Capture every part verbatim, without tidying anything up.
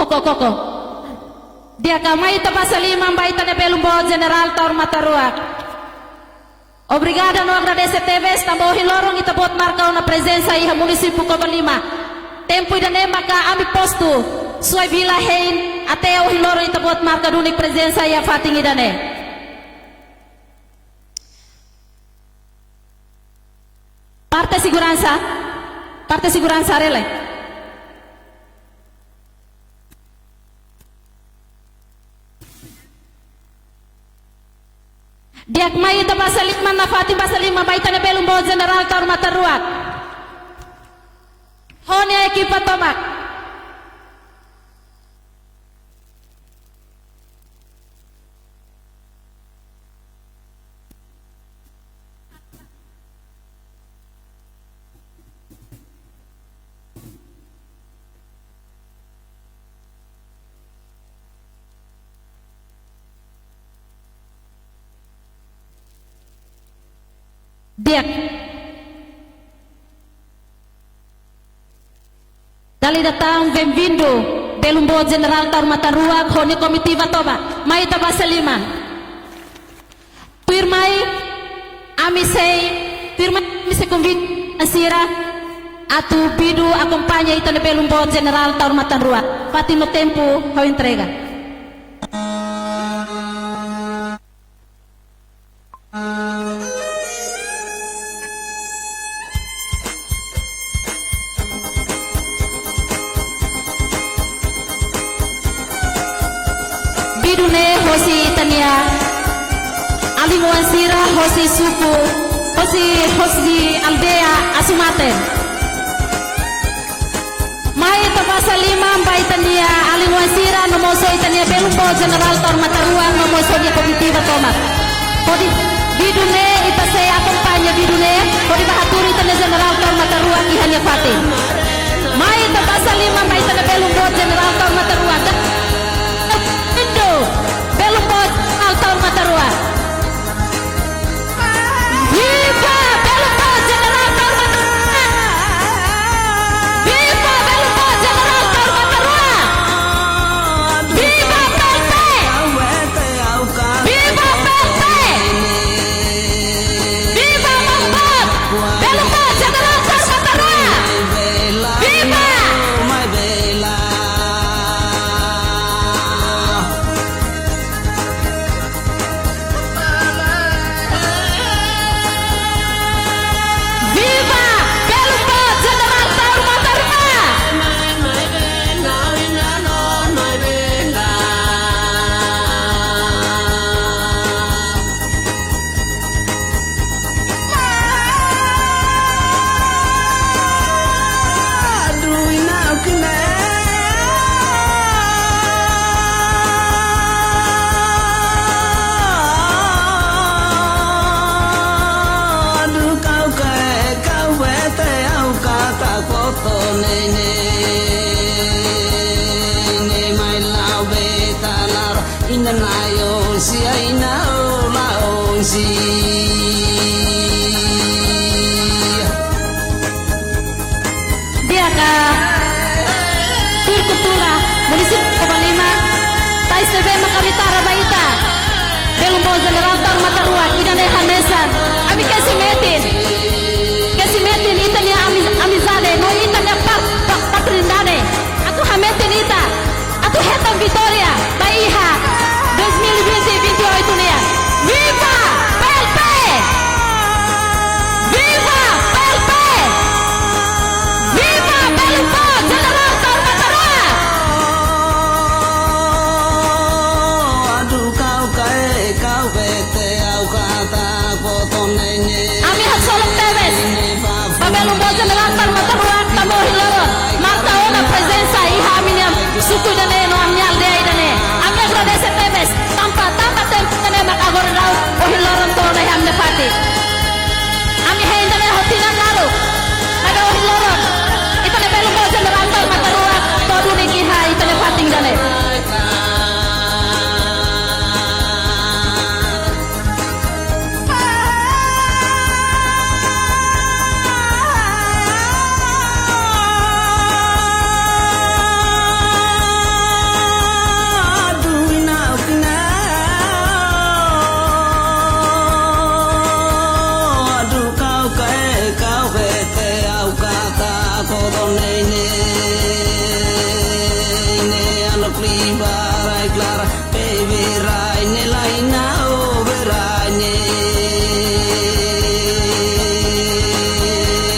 Koko. Di'ak, mai ita basa liman ba ita-nia belun boot Jenerál Taur Matan Ruak. Obrigada no agradese tebes tanba ohin loron ita-boot marka ona prezensa iha munisípiu Covalima. Tempu ida-ne'e maka ami postu Suai Vila hein até ohin loron ita-boot marka duni prezensa iha fatin ida-ne'e. Parte seguransa, parte seguransa haree lai. Di'ak, mai ita basa liman, nafatin basa liman ba ita-nia belun boot Jenerál Taur Matan Ruak ho nia ekipa tomak. Di'ak. Dala ida tan, bem-vindo, belun boot Jenerál Taur Matan Ruak ho nia komitiva tomak. Mai ita basa liman. Tuirmai, ami sei, tuirmai ami sei konvida sira atu bidu akompaña ita-nia belun boot Jenerál Taur Matan Ruak. Fatin no tempu ha'u entrega. Bidu ne'e hosi ita-nia alin-oan sira hosi suku, hosi, hosi aldeia Asu Maten. Mai ita basa liman ba ita-nia alin-oan sira no mós ita-nia belun boot Jenerál Taur Matan Ruak no mós nia komitiva tomak. Hodi bidu ne'e ita sei akompaña bidu ne'e hodi bá hatuur ita-nia Jenerál Taur Matan Ruak iha nia fatin. Mai ita basa liman ba ita-nia belun boot Jenerál Taur Matan Ruak. Indo, belun boot Jenerál Taur Matan Ruak. Viva belun boot Jenerál Taur Matan Ruak! Viva belun boot Jenerál Taur Matan Ruak! Viva P L P! Viva P L P! Viva belun boot! Belun boot Jenerál Taur Matan Ruak! Viva! Viva! Belun boot Jenerál Taur Matan Ruak! Adu kau kae kau bete au kata koto nene. Ne mai lau beta lar ina nayo si aina lau si. Di'ak, tuir kultura munisípiu Covalima, tais ne'ebé mak ami tara ba ita belun boot Jenerál Taur Matan Ruak, ida-ne'e hanesan ami kesi metin, kesi metin ita-nia ami-, amizade no ita-nia pa-, pa-, paternidade. Atu hametin ita atu hetan vitória ba iha dois mil e vinte, vinte e oito nian. Viva P L P! Viva P L P! Viva belun boot Jenerál Taur Matan Ruak! Adu kau kae kau bete au kata koto nene. Ami haksolok tebes Veraine laina o veraine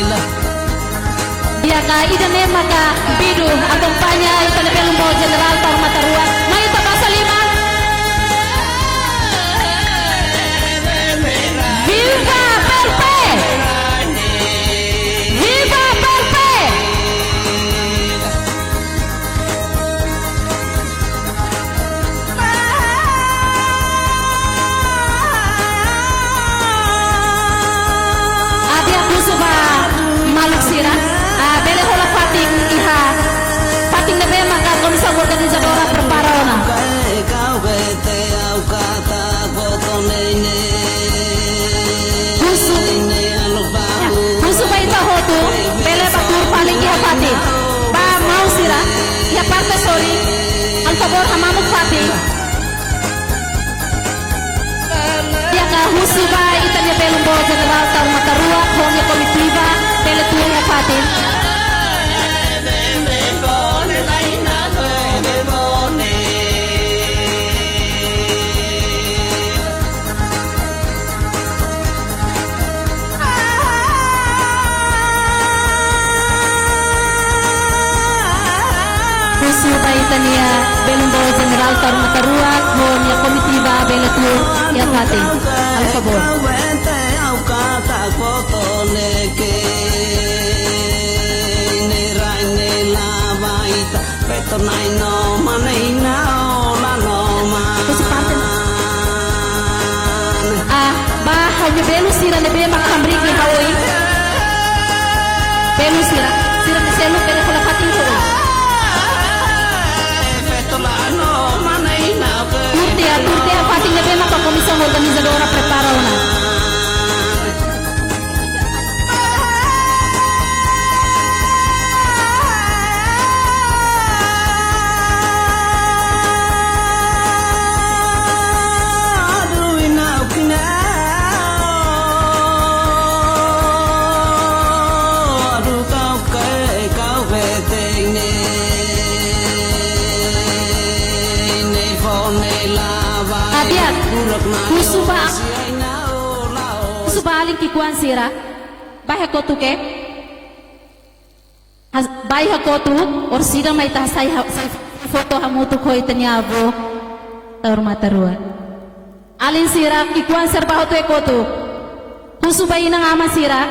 la. Di'ak, ida-ne'e maka vídeo akompaña ita-nia belun boot Jenerál Taur Matan Ruak. Mai ita basa liman. Viva P L P! Viva P L P! Di'ak, husu ba maluk sira, ah, bele hola fatin iha fatin ne'ebé maka komisaun organizadora prepara ona. Husu, ya, husu ba ita hotu, bele bá tuur fali iha fatin. Ba maun sira, iha parte sorin, halo favór hamamuk fatin. Di'ak, husu ba ita-nia belun boot Jenerál Taur Matan Ruak ho nia komitiva, bele tuur iha fatin. Husu ba ita-nia belun boot Jenerál Taur Matan Ruak ho nia komitiva bele tuur iha fatin. Halo favór. Husu parte. Ah, ba ha'u-nia belun sira ne'ebé maka hamriik iha oin. Belun sira, sira-nia seluk bele hola fatin ho oin. Tuur tiha, tuur tiha fatin ne'ebé maka komisaun organizadora prepara ona. Ah, di'ak, husu ba, husu ba alin ki'ikoan sira, bá iha kotuk, eh? Has-, bá iha kotuk, orsida mai ita hasai ha-, hasai foto hamutuk ho ita-nia avó Taur Matan Ruak. Alin sira, ki'ikoan sira bá hotu iha kotuk. Husu ba inan-aman sira,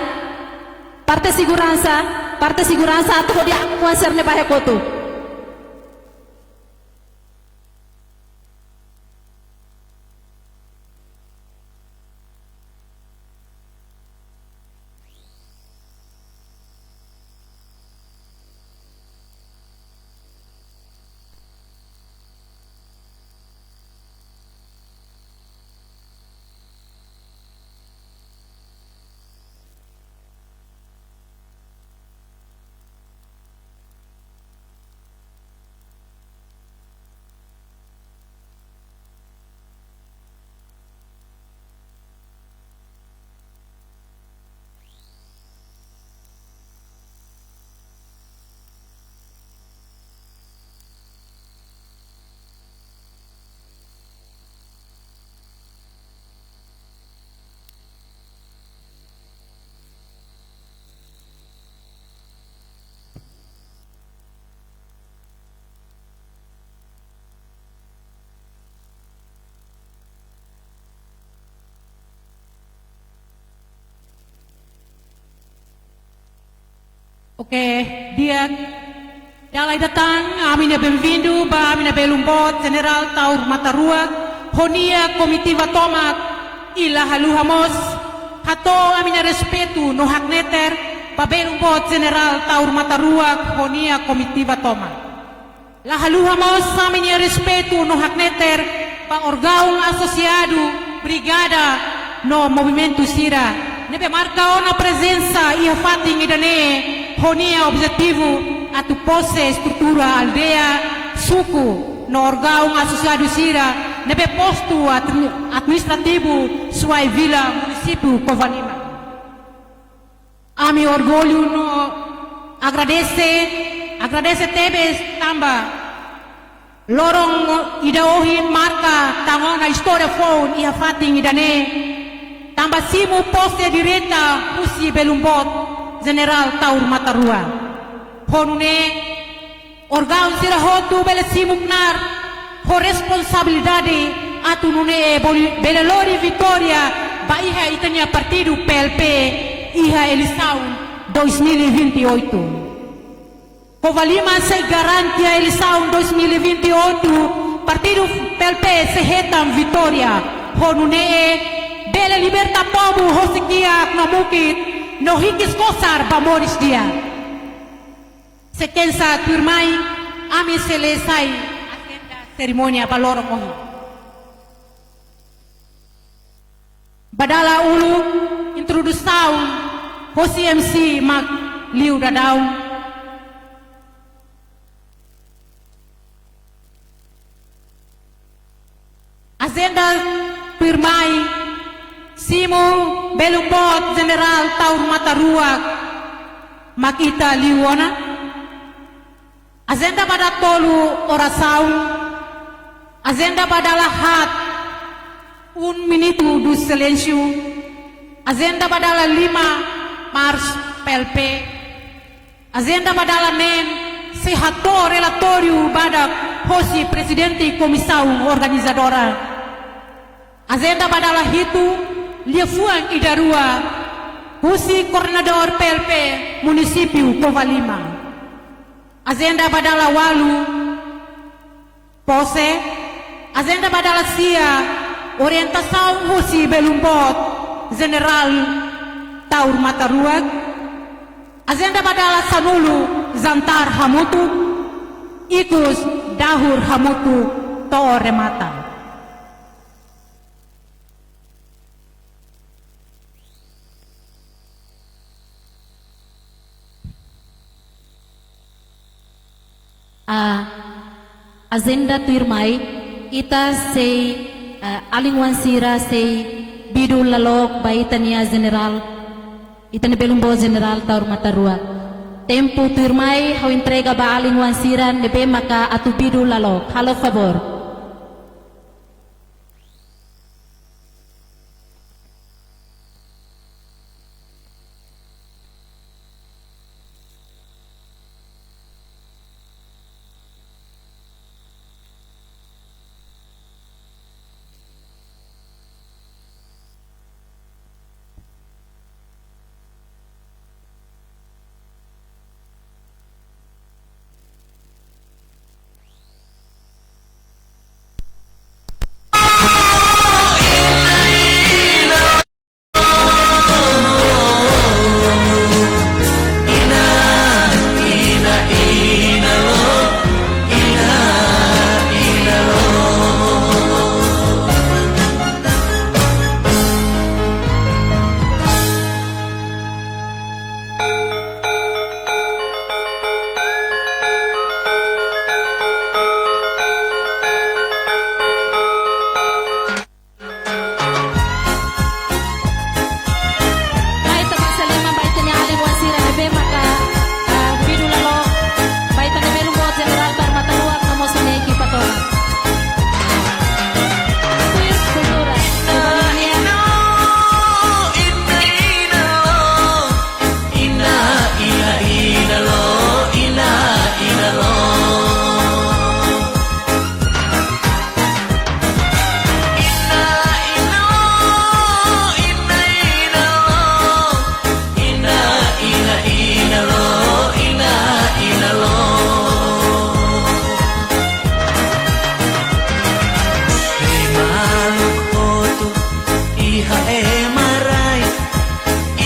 parte seguransa, parte seguransa atu hodi ki'ikoan sira-ne'e bá iha kotuk. Oke, di'ak, dala ida tan, ami-nia benvindu ba ami-nia belun boot Jenerál Taur Matan Ruak ho nia komitiva tomak, i la haluha mós hato'o ami-nia respeitu no hakneter ba belun boot Jenerál Taur Matan Ruak ho nia komitiva tomak. La haluha mós ami-nia respeitu no hakneter ba órgaun asosiadu, brigada no movimentu sira ne'ebé marka ona prezensa iha fatin ida-ne'e ho nia objetivu atu pose estrutura aldeia, suku no órgaun asosiadu sira ne'ebé postu admi-, administrativu Suai Vila, munisípiu Covalima. Ami orgullu no agradese, agradese tebes tanba Loron ida ohin marka tan ona istória foun iha fatin ida-ne'e, tanba simu pose direta husi belun boot Jenerál Taur Matan Ruak. Ho nune'e, órgaun sira hotu bele simu knaar ho responsabilidade atu nune'e boli-, bele lori vitória ba iha ita-nia partidu P L P iha eleisaun dois mil e vinte e oito. COVALIMA sei garante iha eleisaun dois mil e vinte e oito, partidu P L P sei hetan vitória. Ho nune'e, bele liberta povu husi kiak no mukit, no hikis kosar ba moris di'ak. Exelénsia tuirmai, ami sei lee sai agenda serimónia ba loron ohin. Ba dala uluk, introdusaun hosi M C mak liu daudaun. Agenda tuirmai, simu belun boot Jenerál Taur Matan Ruak mak ita liu ona. Agenda ba dala tolu, orasaun. Agenda ba dala haat, um minuto do silêncio. Agenda ba dala lima, March P L P. Agenda ba dala neen, sei hato'o relatóriu badak hosi Prezidente Komisaun Organizadora. Agenda ba dala hitu, liafuan ida rua husi koordenadór P L P Munisípiu COVALIMA. Agenda ba dala ualu, pose. Agenda ba dala sia, orientasaun husi belun boot Jenerál Taur Matan Ruak. Agenda ba dala sanulu, jantar hamutuk, ikus dahur hamutuk to'o remata. Ah, agenda tuirmai, ita sei, ah, alin-oan sira sei bidu lalok ba ita-nia Jenerál, ita-nia belun boot Jenerál Taur Matan Ruak. Tempu tuirmai ha'u entrega ba alin-oan sira ne'ebé maka atu bidu lalok. Halo favór. Mai ita basa liman ba ita-nia alin-oan sira ne'ebé maka, ah, bidu lalok ba ita-nia belun boot Jenerál Taur Matan Ruak no mós nia ekipa tomak. Kuis kultura. Ina, ina, ina lo, ina, ina lo. Ina, ina, ina, ina lo. Ina, ina, ina lo, ina, ina lo. Hei maluk hotu, iha ema rai,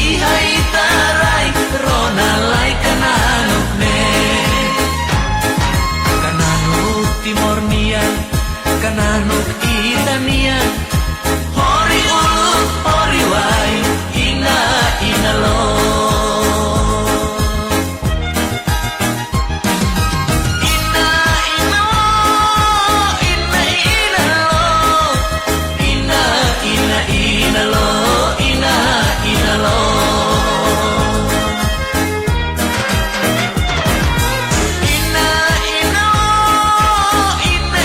iha ita rai, rona lai kananuk ne'e. Kananuk Timor nian, kananuk ita nian, hori uluk, hori wa'in, ina, ina lo. Ina, ina, ina, ina lo. Ina, ina, ina lo, ina, ina lo. Ina, ina, ina,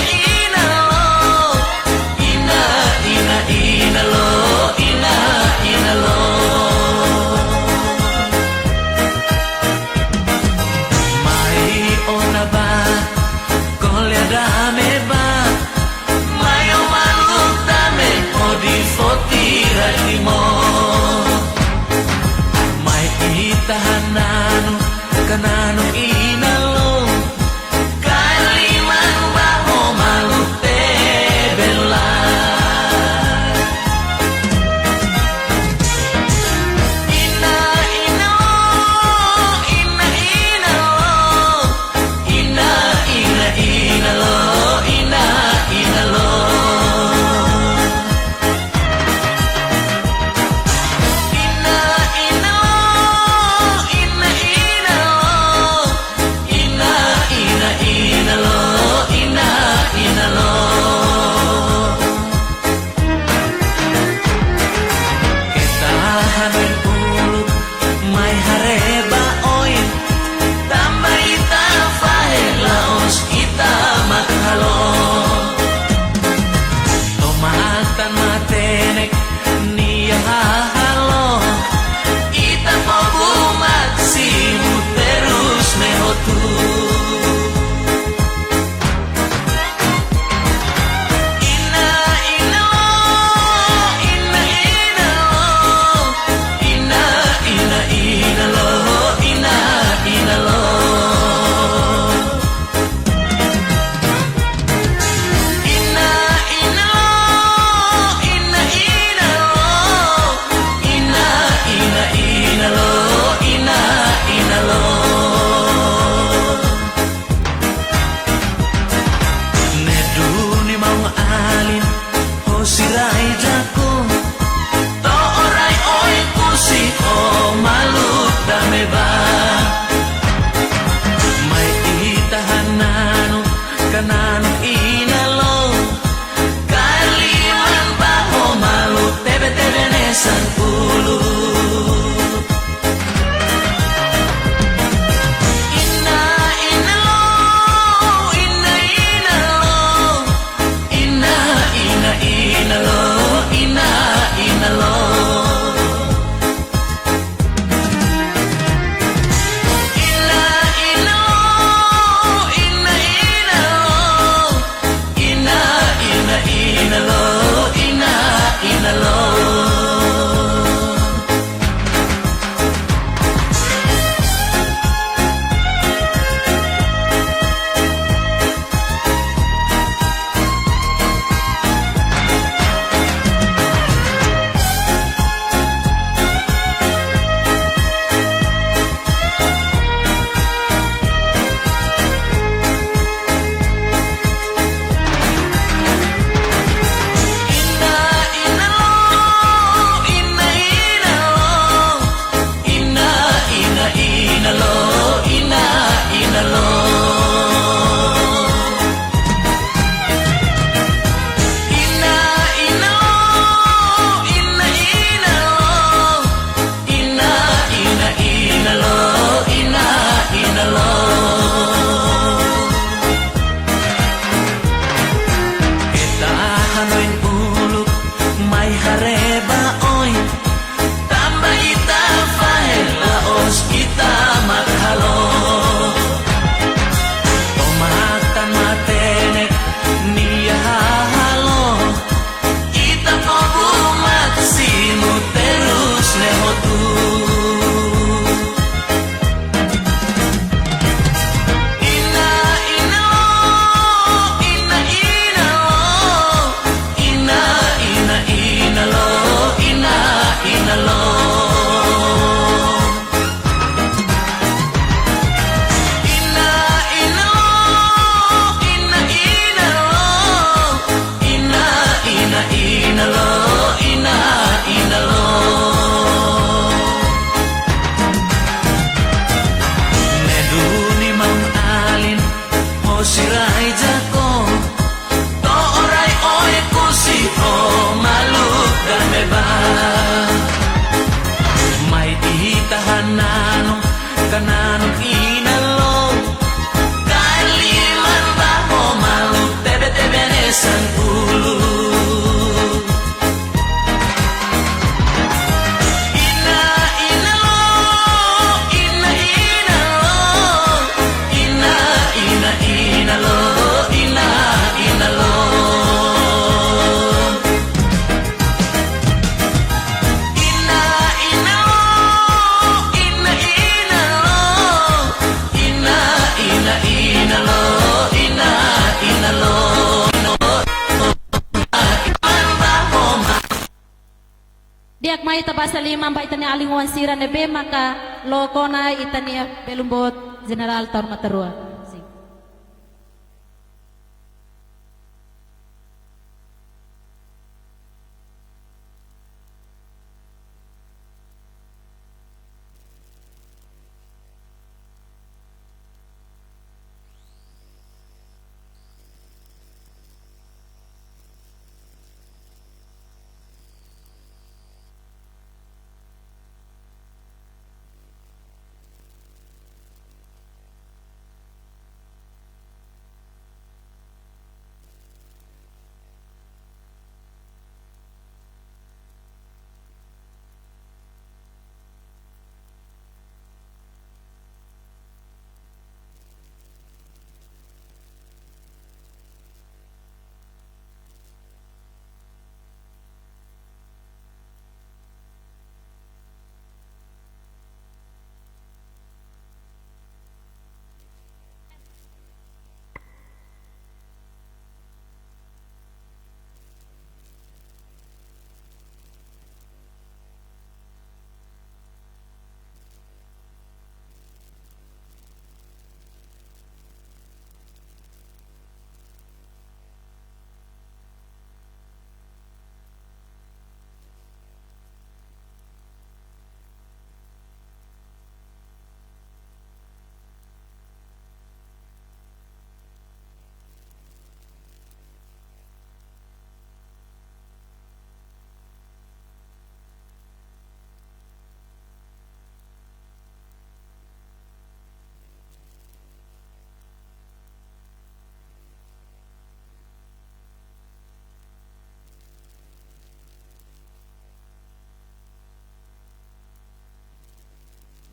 Ai Jakob, to'o rai Oekusi ho maluk Gameba. Mai ita hananu, kananu inan lo, kaer liman ba ho maluk tebe-tebes hanesan uluk. Ina, ina lo, ina, ina lo, ina, ina, ina lo, ina, ina lo. Ina, ina lo, ina, ina lo, ina, ina, ina lo, ina, ina lo. Di'ak, mai ita basa liman ba ita-nia alin-oan sira ne'ebé maka loke ona ita-nia belun boot Jenerál Taur Matan Ruak. Sin.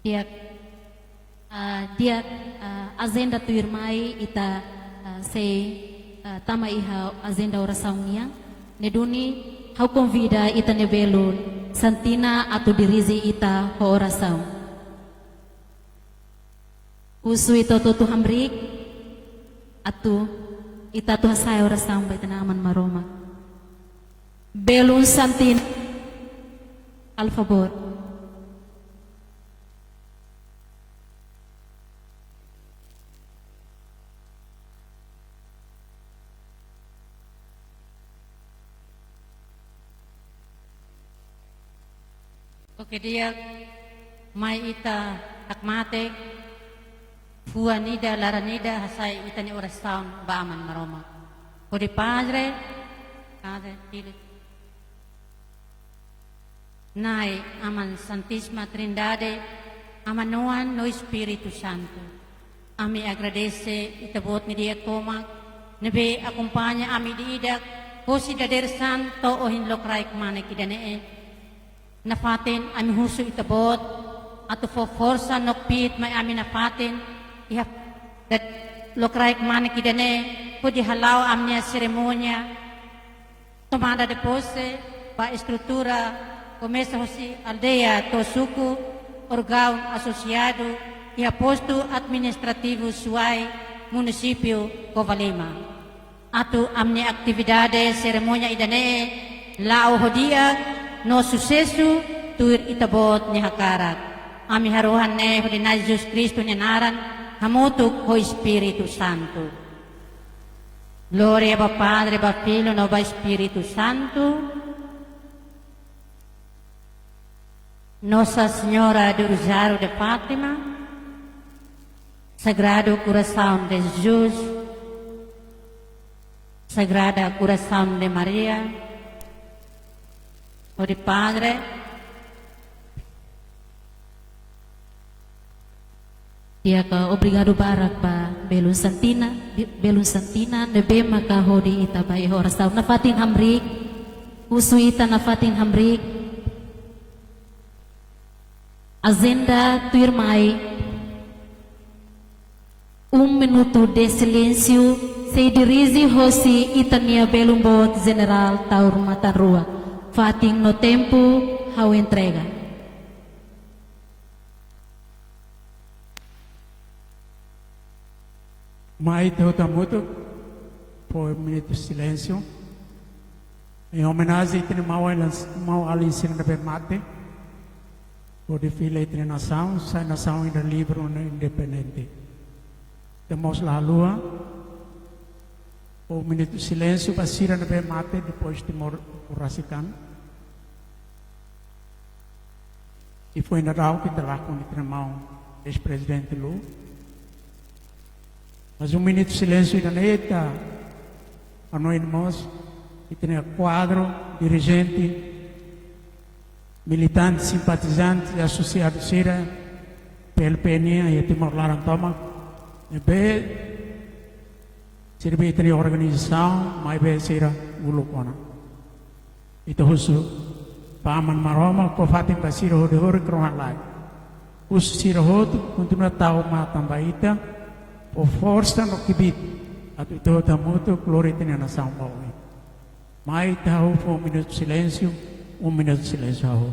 Di'ak, ah, di'ak, ah, ajenda tuirmai ita, ah, sei, ah, tama iha ajenda orasaun nian. Ne'e duni ha'u konvida ita-nia belun Santina atu dirije ita ho orasaun. Husu ita hotu-hotu hamriik atu ita atu hasa'e orasaun ba ita-nia Aman Maromak. Belun Santina, al favor. Oke, di'ak, mai ita hakmatek, fuan ida, laran ida, hasa'e ita-nia orasaun ba Aman Maromak. Hodi Padre, Padre, Filho, Na'i, Aman Santísima Trindade, Aman Oan no Espíritu Santu. Ami agradese Ita-Boot nia di'ak tomak, ne'ebé akompaña ami ida-idak, hosi dadeer-saan to'o ohin lokraik kmanek ida-ne'e. Nafatin ami husu Ita-Boot atu fó forsa no kbiit mai ami nafatin iha dad-, lokraik kmanek ida-ne'e, hodi hala'o ami-nia serimónia tomada de posse ba estrutura komesa hosi aldeia to'o suku, órgaun asosiadu iha postu administrativu Suai, munisípiu Covalima. Atu ami-nia atividade serimónia ida-ne'e la'o ho di'ak no susesu tuir Ita-Boot nia hakarak. Ami harohan ne'e hodi Na'i Jesus Kristu nia naran hamutuk ho Espíritu Santu. Glória ba Padre, ba Filho no ba Espíritu Santu. Nossa Senhora do Rosário de Fátima, Sagrado Coração de Jesus, Sagrada Coração de Maria, hodi Padre. Di'ak, obrigadu barak ba belun Santina, be-, belun Santina ne'ebé maka hodi ita ba iha orasaun. Nafatin hamriik, husu ita nafatin hamriik. Ajenda tuirmai, um minuto de silêncio, sei dirije hosi ita-nia belun boot Jenerál Taur Matan Ruak. Fatin no tempu ha'u entrega. Mai ita hotu hamutuk fó minutu silênsiu. Em homenagem ita-nia maun-alin, maun-alin sira ne'ebé mate. Hodi fila ita-nia nasaun, sai nasaun ida livre no independente. Ita mós la haluha, fó minutu silênsiu ba sira ne'ebé mate depois Timor rasik an. I foin dadauk ita lakon ita-nia maun eis-prezidente Lú. Mas um minutu silênsiu ida-ne'e ita hanoin mós ita-nia kuadru, dirijente, militante, simpatizante, asosiadu sira, P L P nian iha Timor laran tomak, ne'ebé sira be ita-nia organizasaun, maibé sira uluk ona. Ita husu ba Aman Maromak fó fatin ba sira hodi horik krohan lai. Husu sira hotu kontinua tau matan ba ita, fó forsa no kbiit atu ita hotu hamutuk lori ita-nia nasaun ba oin. Mai ita hahú fó minutu silênsiu, um minuto de silêncio hahú.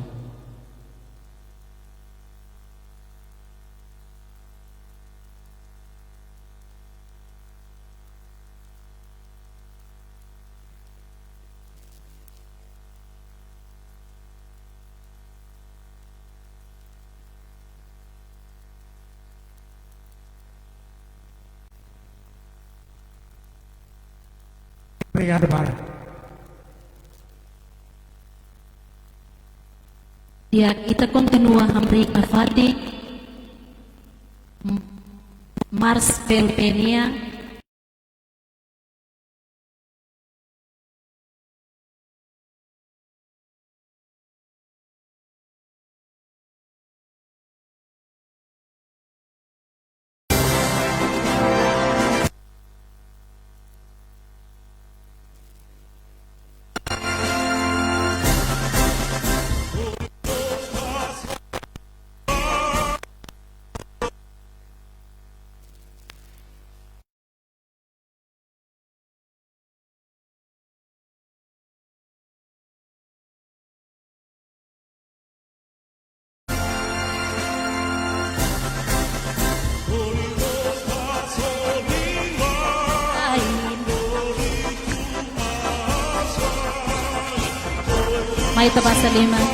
Obrigadu barak. Di'ak, ita kontinua hamriik nafatin. Mars P L P nian. Mai ita basa liman.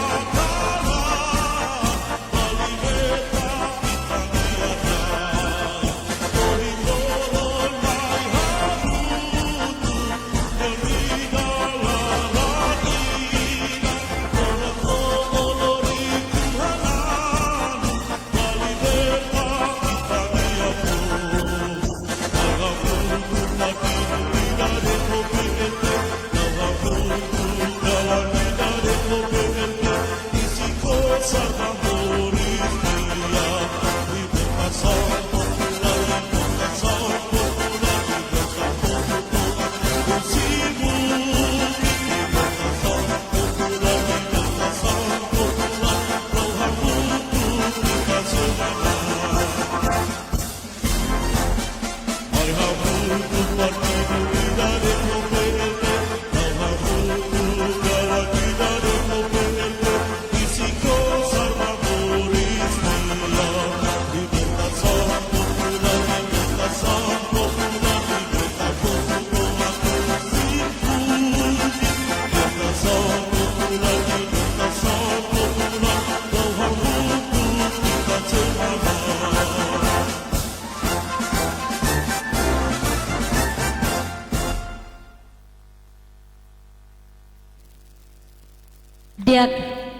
Di'ak,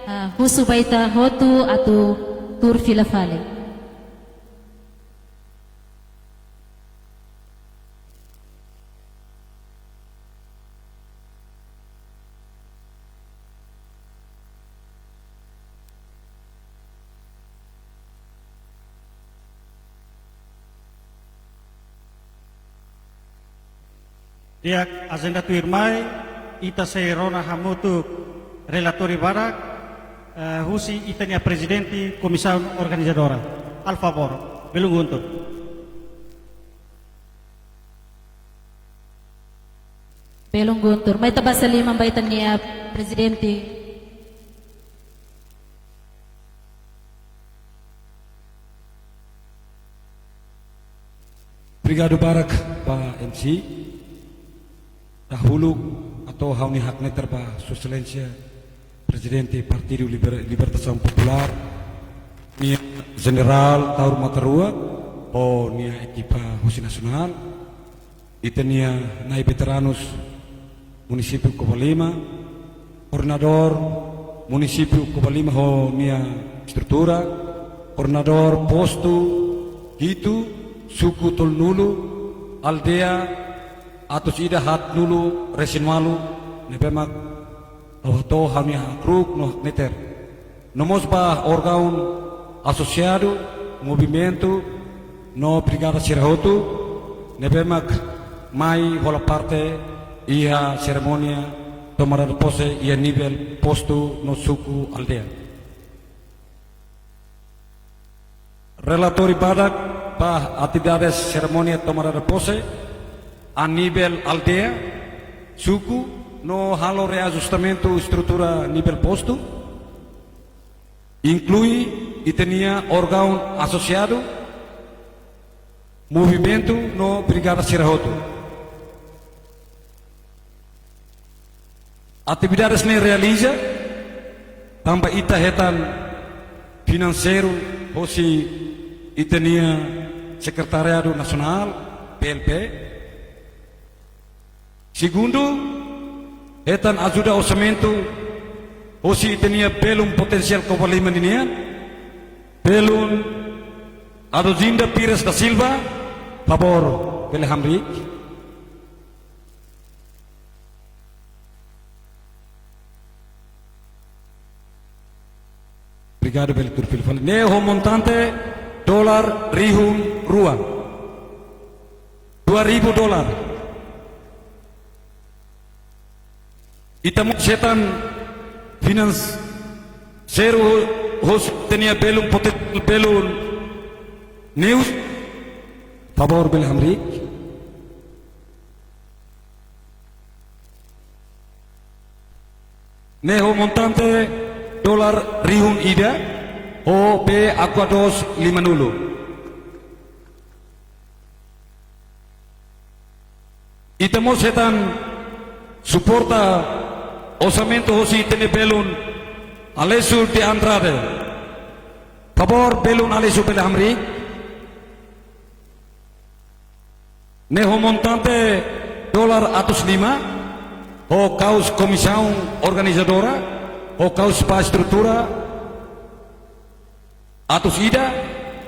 ah, husu ba ita hotu atu tuur fila fali. Di'ak, ajenda tuirmai, ita sei rona hamutuk relatóriu badak, eh, husi ita-nia prezidente komisaun organizadora. Halo favór, belun Guntur. Belun Guntur, mai ita basa liman ba ita-nia prezidente. Obrigadu barak ba M C. Dahuluk hato'o ha'u-nia hakneter ba Sua Exelénsia Prezidente Partidu Liber-, Libertasaun Populár, nia Jenerál Taur Matan Ruak, ho nia ekipa husi nasionál, ita-nia na'i veteranus munisípiu Covalima, koordenadór munisípiu Covalima ho nia estrutura, koordenadór postu hitu, suku tolunulu, aldeia atus ida haatnulu resin ualu, ne'ebé mak ha'u hato'o ha'u-nia hakru'uk no hakneter. No mós ba órgaun asosiadu, movimentu no brigada sira hotu, ne'ebé mak mai hola parte iha serimónia tomada de pose iha nivel postu no suku aldeia. Relatóriu badak ba atividades serimónia tomada de pose a nivel aldeia, suku, no halo reajustamentu estrutura nivel postu, inklui ita-nia órgaun asosiadu, movimentu no brigada sira hotu. Atividades ne'e realiza tanba ita hetan finanseiru hosi ita-nia Sekretariadu Nasionál, P L P. Segundu, hetan ajuda orsamentu hosi ita-nia belun potensiál Covalima ninian, belun Adolinda Pires da Silva, favór bele hamriik. Obrigadu, bele tuur fila fali. Ne'e ho montante dolar rihun rua. Dua ribu dolar. Ita mós hetan finanseiru hosi ita-nia belun potensiál, belun Neus, favór bele hamriik. Ne'e ho montante dolar rihun ida, ho B Aqua dos limanulu. Ita mós hetan suporta orsamentu hosi ita-nia belun Alessio de Andrade. Favór belun Alessio bele hamriik. Ne'e ho montante dolar atus lima, ho kaus komisaun organizadora, ho kaus ba estrutura, atus ida,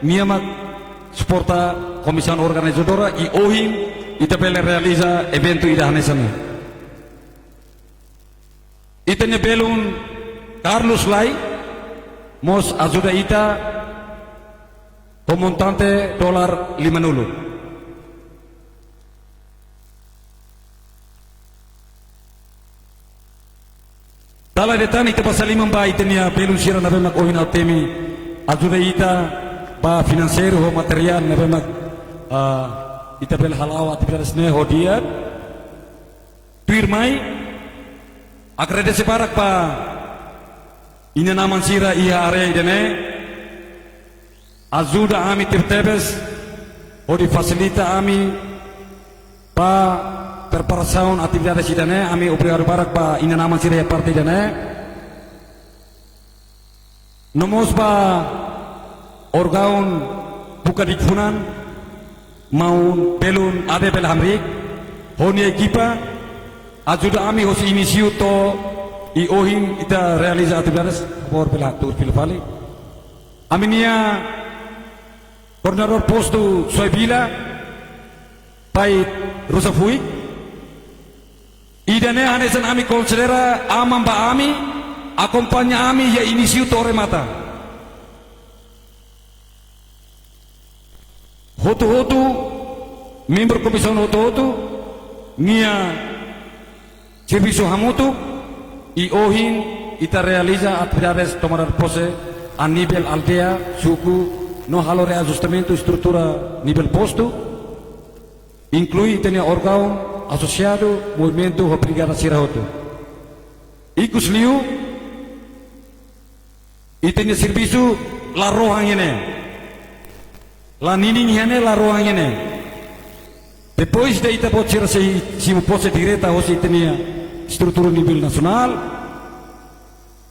nia mak suporta komisaun organizadora i ohin ita bele realiza eventu ida hanesan ne'e. Ita-nia belun Carlos Lai mós ajuda ita ho montante dolar limanulu. Dala ida tan ita basa liman ba ita-nia belun sira ne'ebé mak ohin ha'u temi ajuda ita ba finanseiru ho materiál ne'ebé mak, ah, ita bele hala'o atividades ne'e ho di'ak. Tuirmai, agradese barak ba inan-aman sira iha área ida-ne'e, ajuda ami tebetebes, hodi fasilita ami ba preparasaun atividades ida-ne'e, ami obrigadu barak ba inan-aman sira iha parte ida-ne'e. No mós ba órgaun buka di'ak funan, maun belun Ade bele hamriik, ho nia ekipa, ajuda ami hosi inísiu to'o ohin ita realiza atividades, favór bele tuur fila fali. Ami-nia koordenadór postu Soe Vila, Pai Rosa Fui. Ida-ne'e hanesan ami konsidera aman ba ami, akompaña ami iha inísiu to'o remata. Hotu-hotu, membru komisaun hotu-hotu, nia servisu hamutuk, i ohin ita realiza atividades tomada de pose a nivel aldeia, suku, no halo reajustamentu estrutura nivel postu, inklui ita-nia órgaun asosiadu, movimentu ho brigada sira hotu. Ikusliu, ita-nia servisu la rohan iha ne'e. La ninin iha ne'e, la rohan iha ne'e. Depois de ita-boot sira sei simu pose direta hosi ita-nia estrutura nivel nasionál,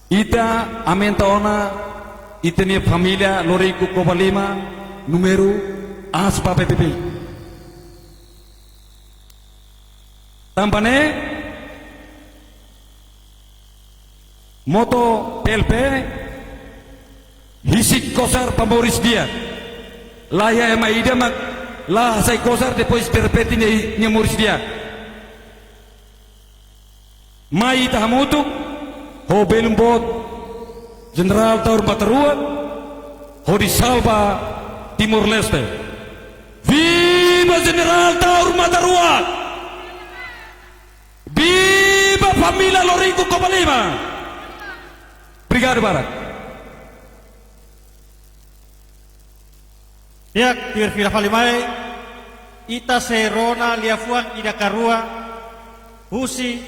ita aumenta ona ita-nia família Loriku Covalima númeru aas ba beibeik. Tanba ne'e, moto P L P husik kosar ba moris di'ak. La iha ema ida mak la hasai kosar, depois derrepente nia, nia moris di'ak. Mai ita hamutuk ho belun boot Jenerál Taur Matan Ruak, hodi salva Timor-Leste. Viva Jenerál Taur Matan Ruak! Viva família Loriku Covalima! Obrigadu barak. Di'ak, tuir fila fali mai, ita sei rona liafuan ida ka rua husi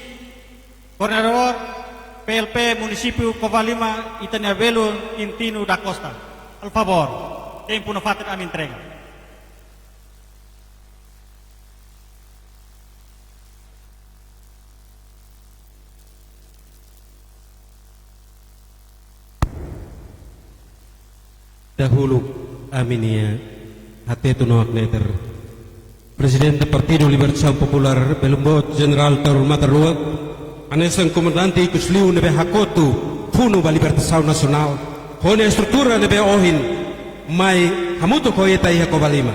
koordenadór P L P Munisípiu Covalima, ita-nia belun Quintino da Costa. Por favór, tempu nafatin ami entrega. Dahuluk ami-nia hatete no hakneter Prezidente Partidu Libertasaun Populár, belun boot Jenerál Taur Matan Ruak, hanesan komandante ikusliu ne'ebé hakotu funu ba libertasaun nasionál, ho nia estrutura ne'ebé ohin mai hamutuk ho ita iha Covalima.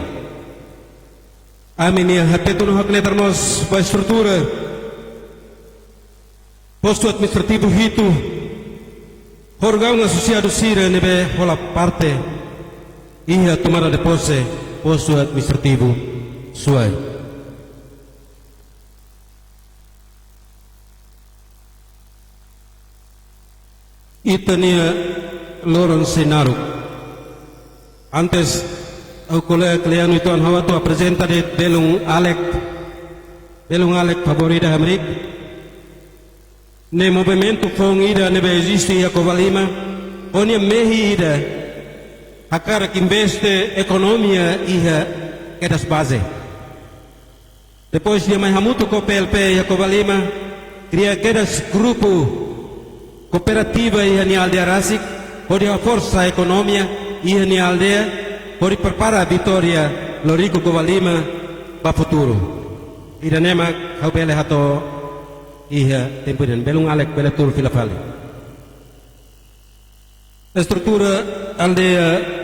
Ami-nia hatete no hakneter mós ba estrutura Postu Administrativu hitu, órgaun asosiadu sira ne'ebé hola parte iha tomada de pose Postu Administrativu Suai. Ita-nia loron sei naruk. Antes, ha'u kolega Kleano Itoan, ha'u atu aprezenta de'it belun Alek, belun Alek favór ida hamriik. Ne'e movimentu foun ida ne'ebé eziste iha Covalima, ho nia mehi ida hakarak investe ekonomia iha kedas baze. Depois nia mai hamutuk ho P L P iha Covalima, kria kedas grupu kooperativa iha nia aldeia rasik, hodi haforsa ekonomia iha nia aldeia, hodi prepara vitória Loriku Covalima ba futuru. Ida-ne'e mak ha'u bele hato'o iha tempu ida-ne'e. Belun Alek bele tuur fila fali. Estrutura aldeia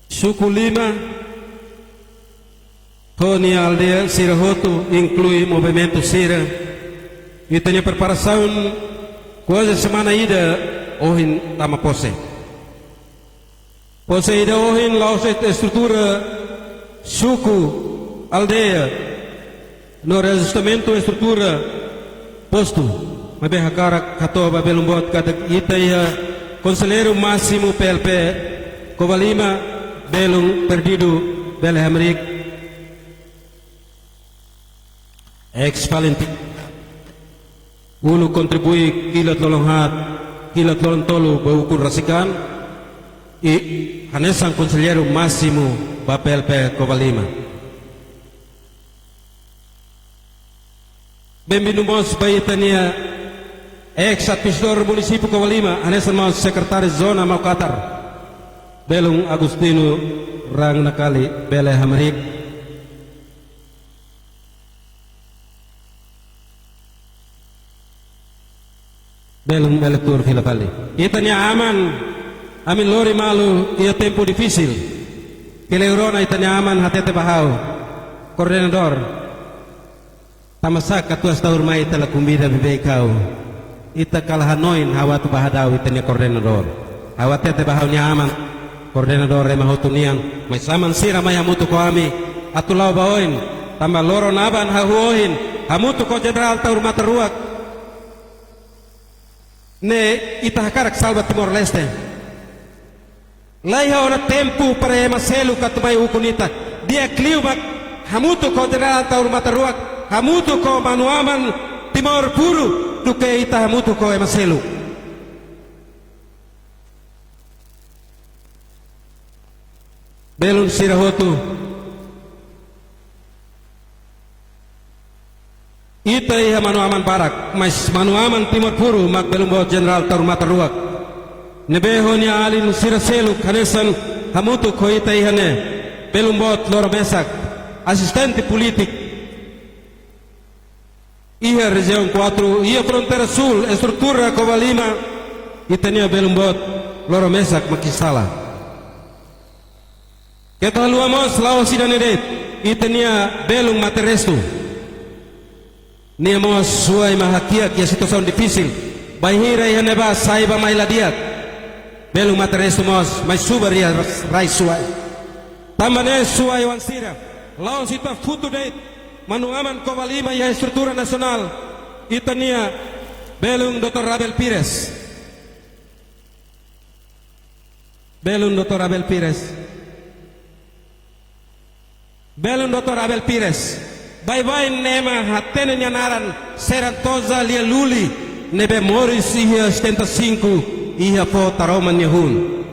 Suku Lima, ho nia aldeia sira hotu, inklui movimentu sira. Ita-nia preparasaun kuaze semana ida ohin tama pose. Pose ida ohin la'ós estrutura suku, aldeia, no reajustamentu estrutura postu. Maibé hakarak hato'o ba belun boot katak ita iha konselleiru másimu P L P Covalima, belun Perdido, bele hamriik ex Valentin. Uluk kontribui kilat lolon haat, kilat lolon tolu ba ukun rasik an, i hanesan konselleiru másimu ba P L P Covalima. Benvindu mós ba ita-nia ex administradór munisípiu Covalima, hanesan mós sekretáriu zona Maukatar, belun Agostinho Rang Nakali, bele hamriik. Belun bele tuur fila fali. Ita-nia aman, ami lori malu iha tempu difisil. Kele rona ita-nia aman hatete ba ha'u, koordenadór, tanbasá katuas Taur mai ita la konvida beibeik ha'u. Ita kala hanoin ha'u atu ba hadau ita-nia koordenadór. Ha'u hatete ba ha'u-nia aman, koordenadór ema hotu nian, mais aman sira mai hamutuk ho ami atu la'o ba oin. Tanba loron aban hahú ohin, hamutuk ho Jenerál Taur Matan Ruak, ne'e ita hakarak salva Timor-Leste. La iha ona tempu para ema seluk atu mai ukun ita. Di'ak liu mak hamutuk ho Jenerál Taur Matan Ruak, hamutuk ho manu-aman Timor Puru, duké ita hamutuk ho ema seluk. Belun sira hotu, ita iha manu-aman barak, mas manu-aman Timor Puru mak belun boot Jenerál Taur Matan Ruak. Ne'ebé ho nia alin sira seluk hanesan hamutuk ho ita iha ne'e, belun boot Loro Mesak, asistente polítiku iha rejiaun kuatru, iha fronteira súl, estrutura Covalima, ita-nia belun boot Loro Mesak mak instala. Keta haluha mós, la'ós ida-ne'e de'it, ita-nia belun Mate Restu. Nia mós Suai mak hakiak iha situasaun difisil. Bainhira iha ne'ebá sai bá mai la di'ak, belun Mate Restu mós mai subar iha rai Suai. Tanba ne'e Suai-oan sira, la'ós ita futu de'it manu-aman Covalima iha estrutura nasionál, ita-nia belun doutór Abel Pires. Belun doutór Abel Pires. Belun doutór Abel Pires. Baibain ne'e ema hatene nia naran, Serantoza Lia Luli, ne'ebé moris iha setenta e cinco, iha foho Taroman nia hun.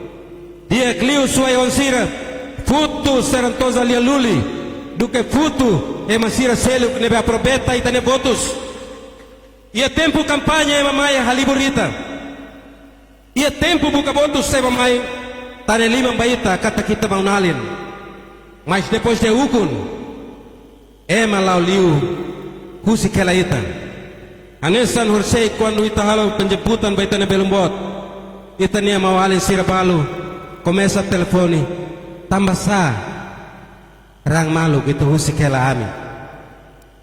Di'ak liu Suai-oan sira, futu Serantoza Lia Luli, duké futu ema sira seluk ne'ebé aproveita ita-nia votus. Iha tempu kampaña ema mai halibur ita. Iha tempu buka votus ema mai tane liman ba ita katak ita maun-alin. Mas depois de ukun, ema la'o liu husik hela ita. Hanesan horisehik kuandu ita halo penjemputan ba ita-nia belun boot, ita-nia maun-alin sira balu komesa telefone, tanba sá raan maluk ita husik hela ami.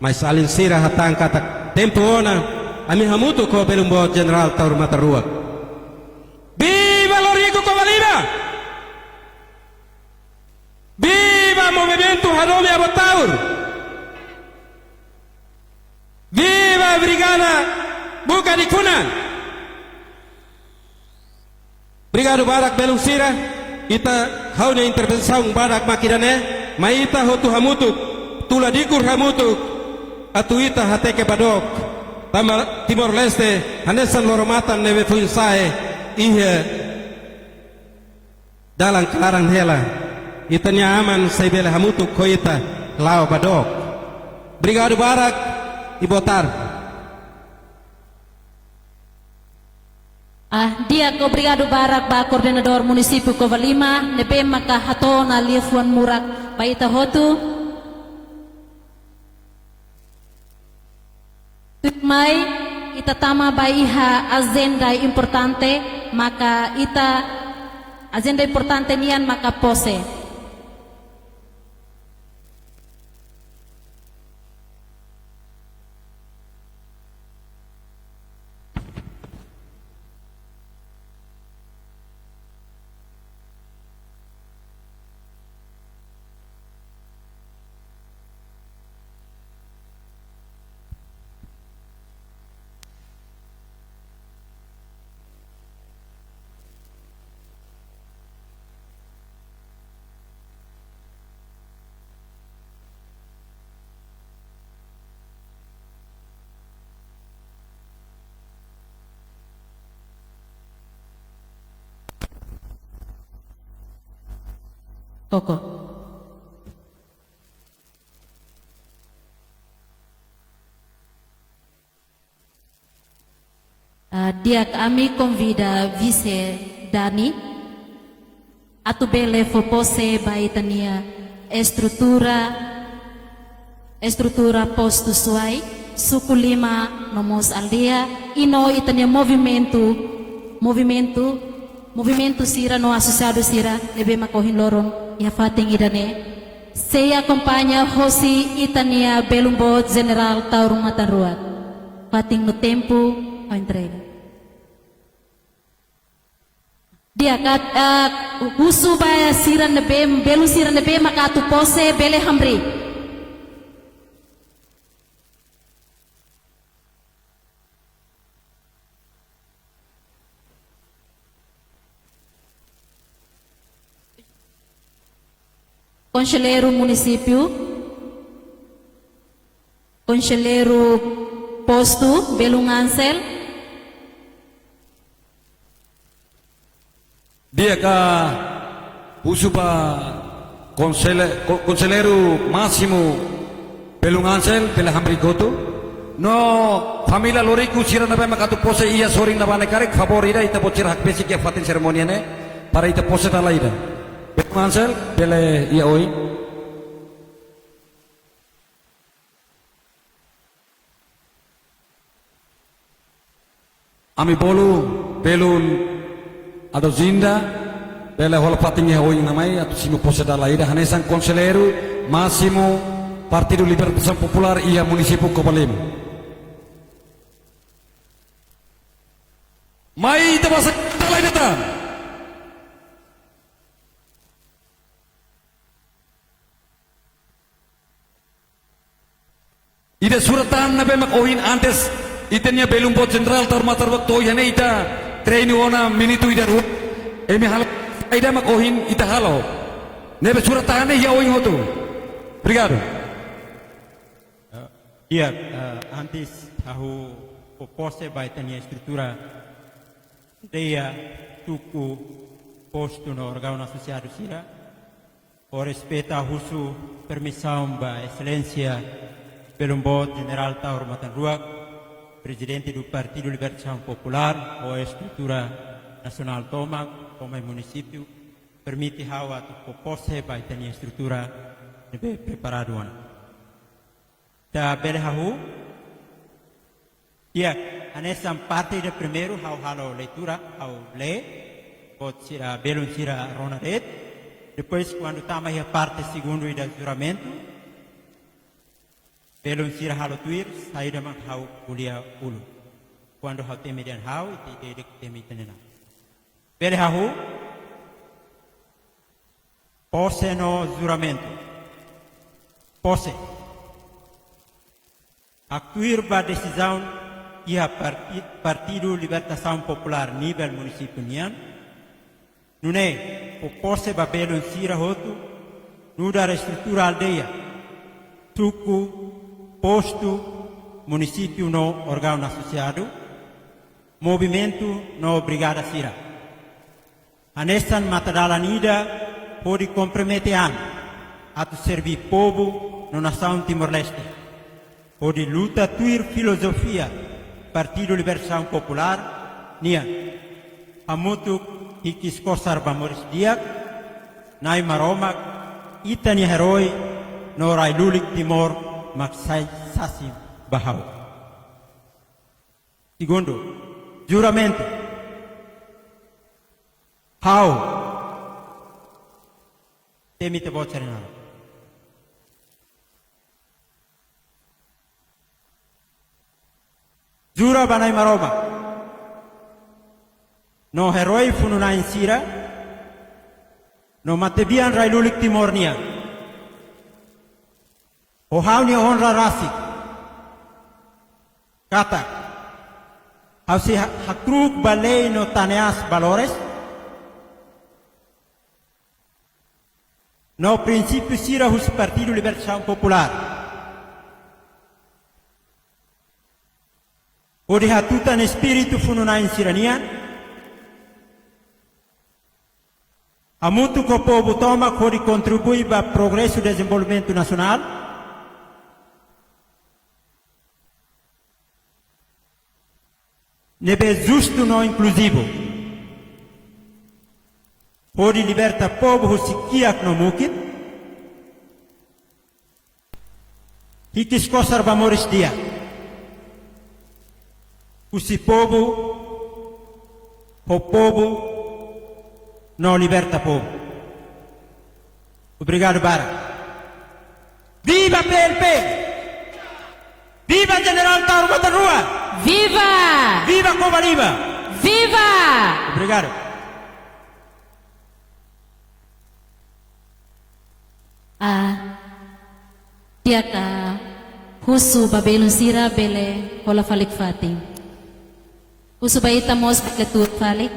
Mas alin sira hatán katak tempu ona, ami hamutuk ho belun boot Jenerál Taur Matan Ruak. Viva Loriku Covalima! Viva Movimentu Hadomi Avó Taur! Viva Brigada Buka Dikunan! Obrigadu barak belun sira, ita, ha'u-nia intervensaun badak mak ida-ne'e, mai ita hotu hamutuk, tula dikur hamutuk, atu ita hateke ba dook. Tanba Timor-Leste, hanesan loro-matan ne'ebé foin-sa'e iha dalan klaran hela. Ita-nia aman sei bele hamutuk ho ita la'o ba dook. Obrigadu barak, i boa tarde. Ah, di'ak, obrigadu barak ba Koordenadór Munisípiu Covalima, ne'ebé maka hato'o ona liafuan murak ba ita hotu. Tuirmai, ita tama ba iha ajenda importante, maka ita, ajenda importante nian maka pose. Koko. Ah, di'ak, ami konvida Vise Dani atu bele fó pose ba ita-nia estrutura, estrutura postu Suai, suku lima no mós aldeia, i no ita-nia movimentu, movimentu, movimentu sira no asosiadu sira ne'ebé mak ohin loron iha fatin ida-ne'e sei akompaña hosi ita-nia belun boot Jenerál Taur Matan Ruak. Fatin no tempu, ha'u entrega. Di'ak, ah, husu ba sira ne'ebé, belun sira ne'ebé maka atu pose bele hamriik. Konselleiru Munisípiu, Konselleiru Postu, Belun Ansel. Di'ak, husu ba konsele-, ko-, Konselleiru Másimu Belun Ansel, bele hamriik hotu. No família loriku sira ne'ebé mak atu pose iha sorin ne'ebá ne'e karik, favór ida ita-boot sira hakbesik iha fatin serimónia ne'e, para ita pose dala ida. Belun Ansel, bele iha oin. Ami bolu belun Adozinda, bele hola fatin iha oin ona mai, atu simu pose dala ida, hanesan Konselleiru Másimu Partidu Libertasaun Populár iha Munisípiu Covalima. Mai ita basa dala ida tan. Ida surat-tahan ne'ebé mak ohin antes ita-nia Belun Boot Jenerál Taur Matan Ruak to'o iha ne'e ita treinu ona minutu ida rua. Imi halo ida mak ohin ita halo. Ne'ebé surat-tahan ne'e iha oin hotu. Obrigadu. Eh, di'ak, eh, antes ha'u fó pose ba ita-nia estrutura, aldeia, suku, postu no órgaun asosiadu sira. Ho respeitu husu permisaun ba Exelénsia Belun Boot Jenerál Taur Matan Ruak, Prezidente do Partidu Libertasaun Populár, ho estrutura nasionál tomak, ho mai munisípiu, permite ha'u atu fó pose ba ita-nia estrutura ne'ebé preparadu ona. Ita bele hahú. Di'ak, hanesan parte ida primeiru, ha'u halo leitura, ha'u lee, boot sira, belun sira rona de'it. Depois, kuandu tama iha parte segundu ida juramentu, belun sira halo tuir, saida mak ha'u ko'alia uluk. Kuandu ha'u temi dehan ha'u, ita, ita, ita temi tenena. Bele hahú. Pose no juramentu. Pose. Haktuir ba desizaun iha parti-, Partidu Libertasaun Populár nivel munisípiu nian. Nune'e, fó pose ba belun sira hotu, nu'udar estrutura aldeia, suku, postu, munisípiu no órgaun asosiadu, movimentu no brigada sira. Hanesan matadalan ida hodi kompromete an atu serví povu no nasaun Timor-Leste. Hodi luta tuir filozofia Partidu Libertasaun Populár nian. Hamutuk hikis kosar ba moris di'ak, Nai Maromak, ita-nia herói, no rai lulik Timor mak sai sasin ba ha'u. Segundu, juramentu. Ha'u. Temi ita-boot sira-nia naran. Jura ba Nai Maromak. No herói funu-na'in sira. No matebian rai lulik Timor nian. Ho ha'u-nia onra rasik. Katak. Ha'u sei ha-, hakru'uk ba lei no tane-aas valores. No prinsípiu sira husi Partidu Libertasaun Populár. Hodi hatutan espíritu funu-na'in sira-nian. Hamutuk ho povu tomak hodi kontribui ba progresu dezenvolvimentu nasionál. Ne'ebé justu no inkluzivu. Hodi liberta povu husi kiak no mukit. Hikis kosar ba moris di'ak. Husi povu, ho povu, no liberta povu. Obrigadu barak. Viva P L P! Viva Jenerál Taur Matan Ruak! Viva! Viva Covalima! Viva! Obrigadu. Ah, di'ak, husu ba belun sira bele hola fali fatin. Husu ba ita mós bele tuur fali.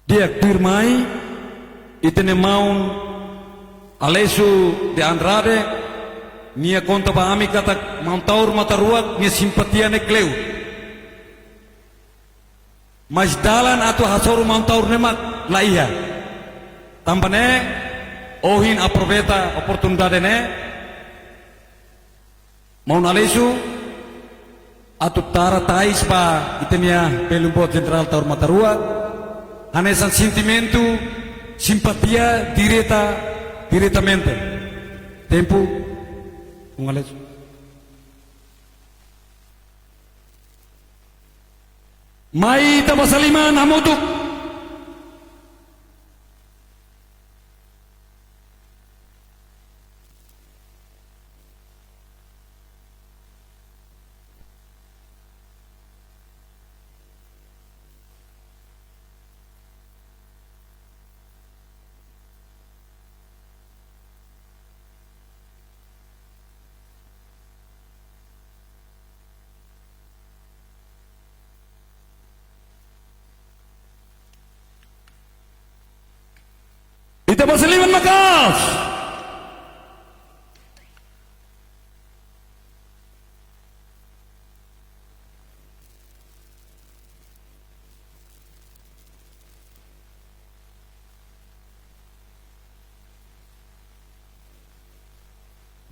Di'ak, tuirmai, ita-nia maun Aleixo de Andrade, nia konta ba ami katak maun Taur Matan Ruak nia simpatia ne'e kleur. Mas dalan atu hasoru maun Taur ne'e mak la iha. Tanba ne'e, ohin aproveita oportunidade ne'e, maun Aleixo, atu tara tais ba ita-nia Belun Boot Jenerál Taur Matan Ruak, hanesan sentimentu simpatia direta, diretamente. Tempu, maun Aleixo. Mai ita basa liman hamutuk. Ita basa liman maka'as.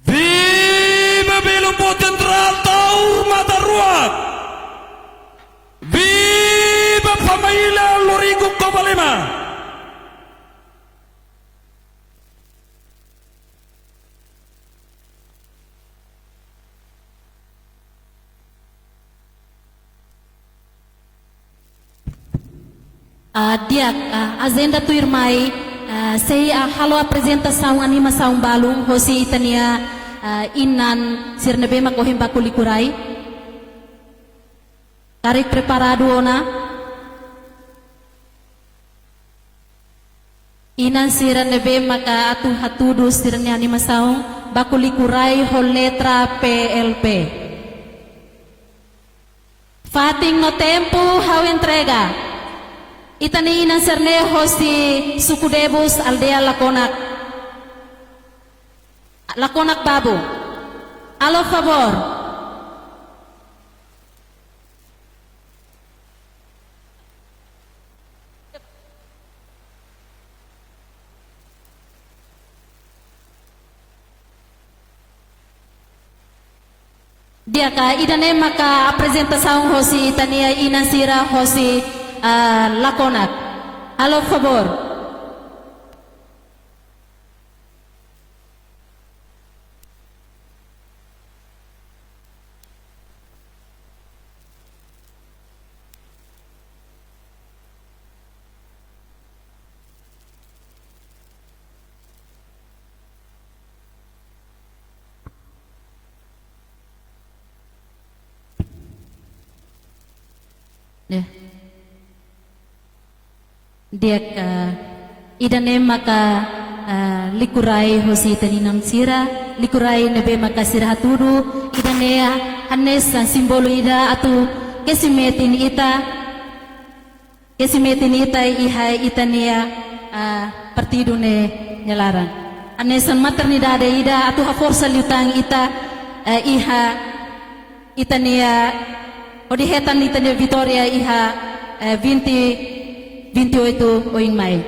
Viva Belun Boot Jenerál Taur Matan Ruak! Viva família Loriku Covalima! Ah, di'ak, ah, ajenda tuirmai, ah, sei, ah, halo aprezentasaun animasaun balun hosi ita-nia, ah, inan sira ne'ebé mak ohin baku liku rai. Karik preparadu ona. Inan sira ne'ebé maka atu hatudu sira-nia animasaun baku liku rai ho letra P L P. Fatin no tempu ha'u entrega. Ita-nia inan sira-ne'e hosi suku Debus, aldeia Lakonak. Lakonak Babu. Halo favór. Di'ak, ida-ne'e maka aprezentasaun hosi ita-nia inan sira hosi, ah, Lakonak. Halo favór. Ya. Di'ak, eh, ida-ne'e maka, eh, liku rai hosi ita-nia inan sira, liku rai ne'ebé maka sira hatudu, ida-ne'e hanesan símbolu ida atu kesi metin ita, kesi metin ita iha ita-nia, eh, partidu ne'e nia laran. Hanesan maternidade ida atu haforsa liután ita, eh, iha ita-nia, hodi hetan ita-nia vitória iha, eh, vinte, vinte e oito oin mai.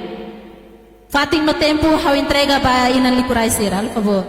Fatin no tempu ha'u entrega ba inan liku rai sira, halo favór.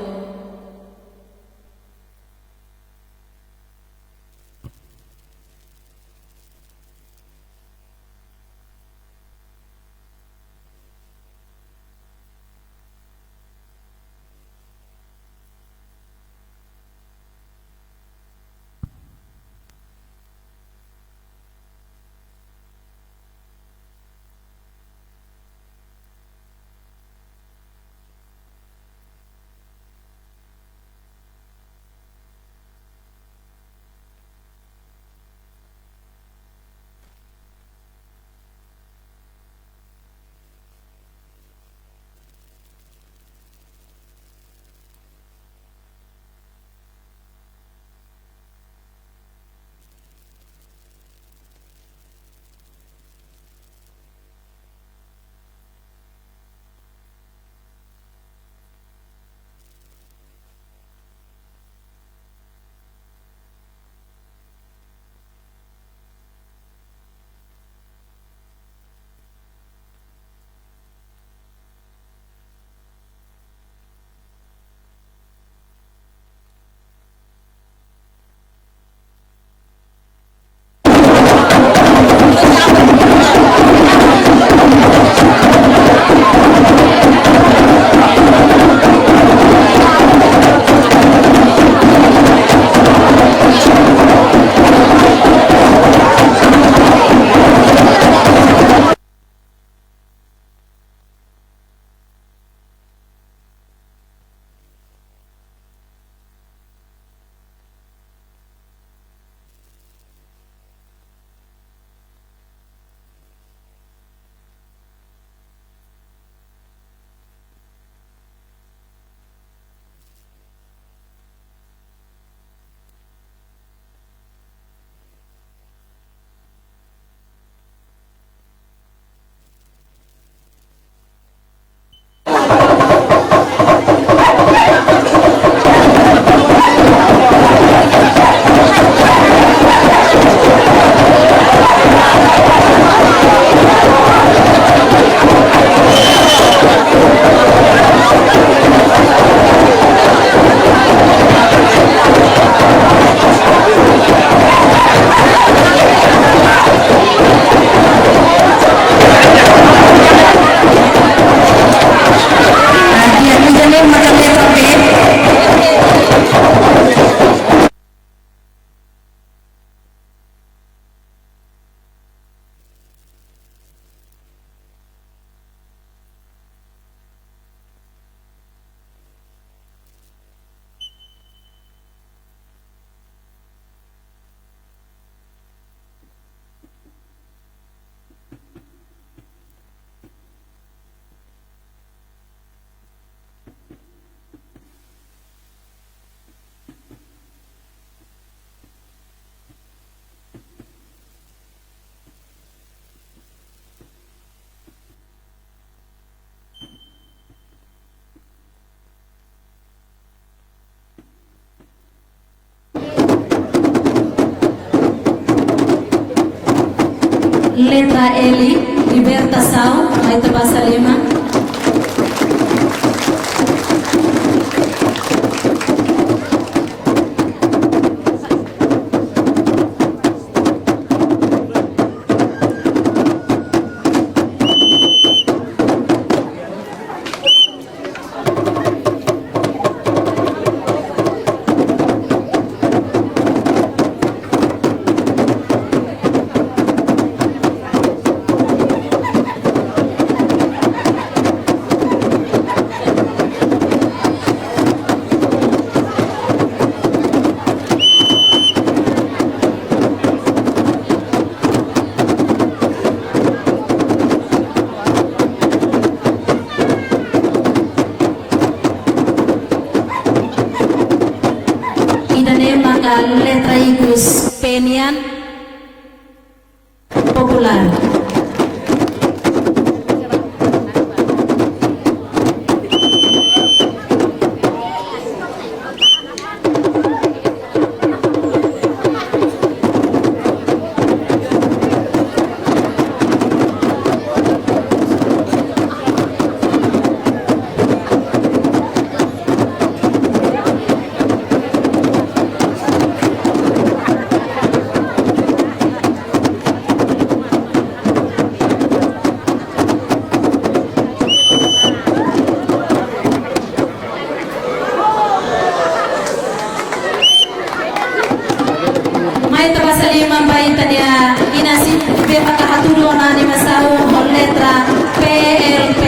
Letra L, libertasaun, mai ita basa liman. Ida-ne'e maka letra ikus P nian, populár. Mai ita basa liman ba ita-nia inas ita ne'ebé maka hatudu ona animasaun ho letra P L P.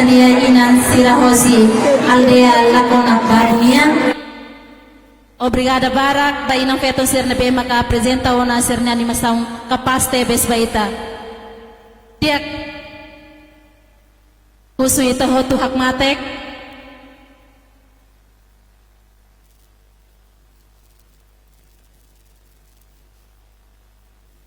inan sira hosi aldeia Lakona Baru nian. Obrigada barak ba inan-feton sira ne'ebé maka aprezenta ona sira-nia animasaun kapás tebes ba ita. Di'ak, husu ita hotu hakmatek.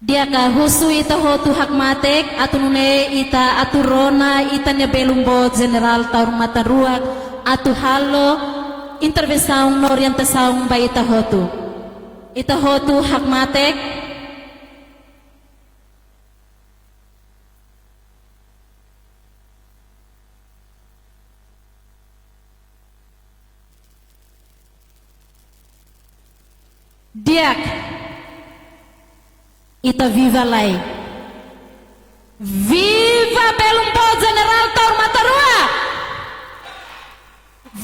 Di'ak, husu ita hotu hakmatek, atu nune'e ita atu rona ita-nia belun boot Jenerál Taur Matan Ruak atu halo intervensaun no orientasaun ba ita hotu. Ita hotu hakmatek. Di'ak, ita viva lai. Viva belun boot Jenerál Taur Matan Ruak!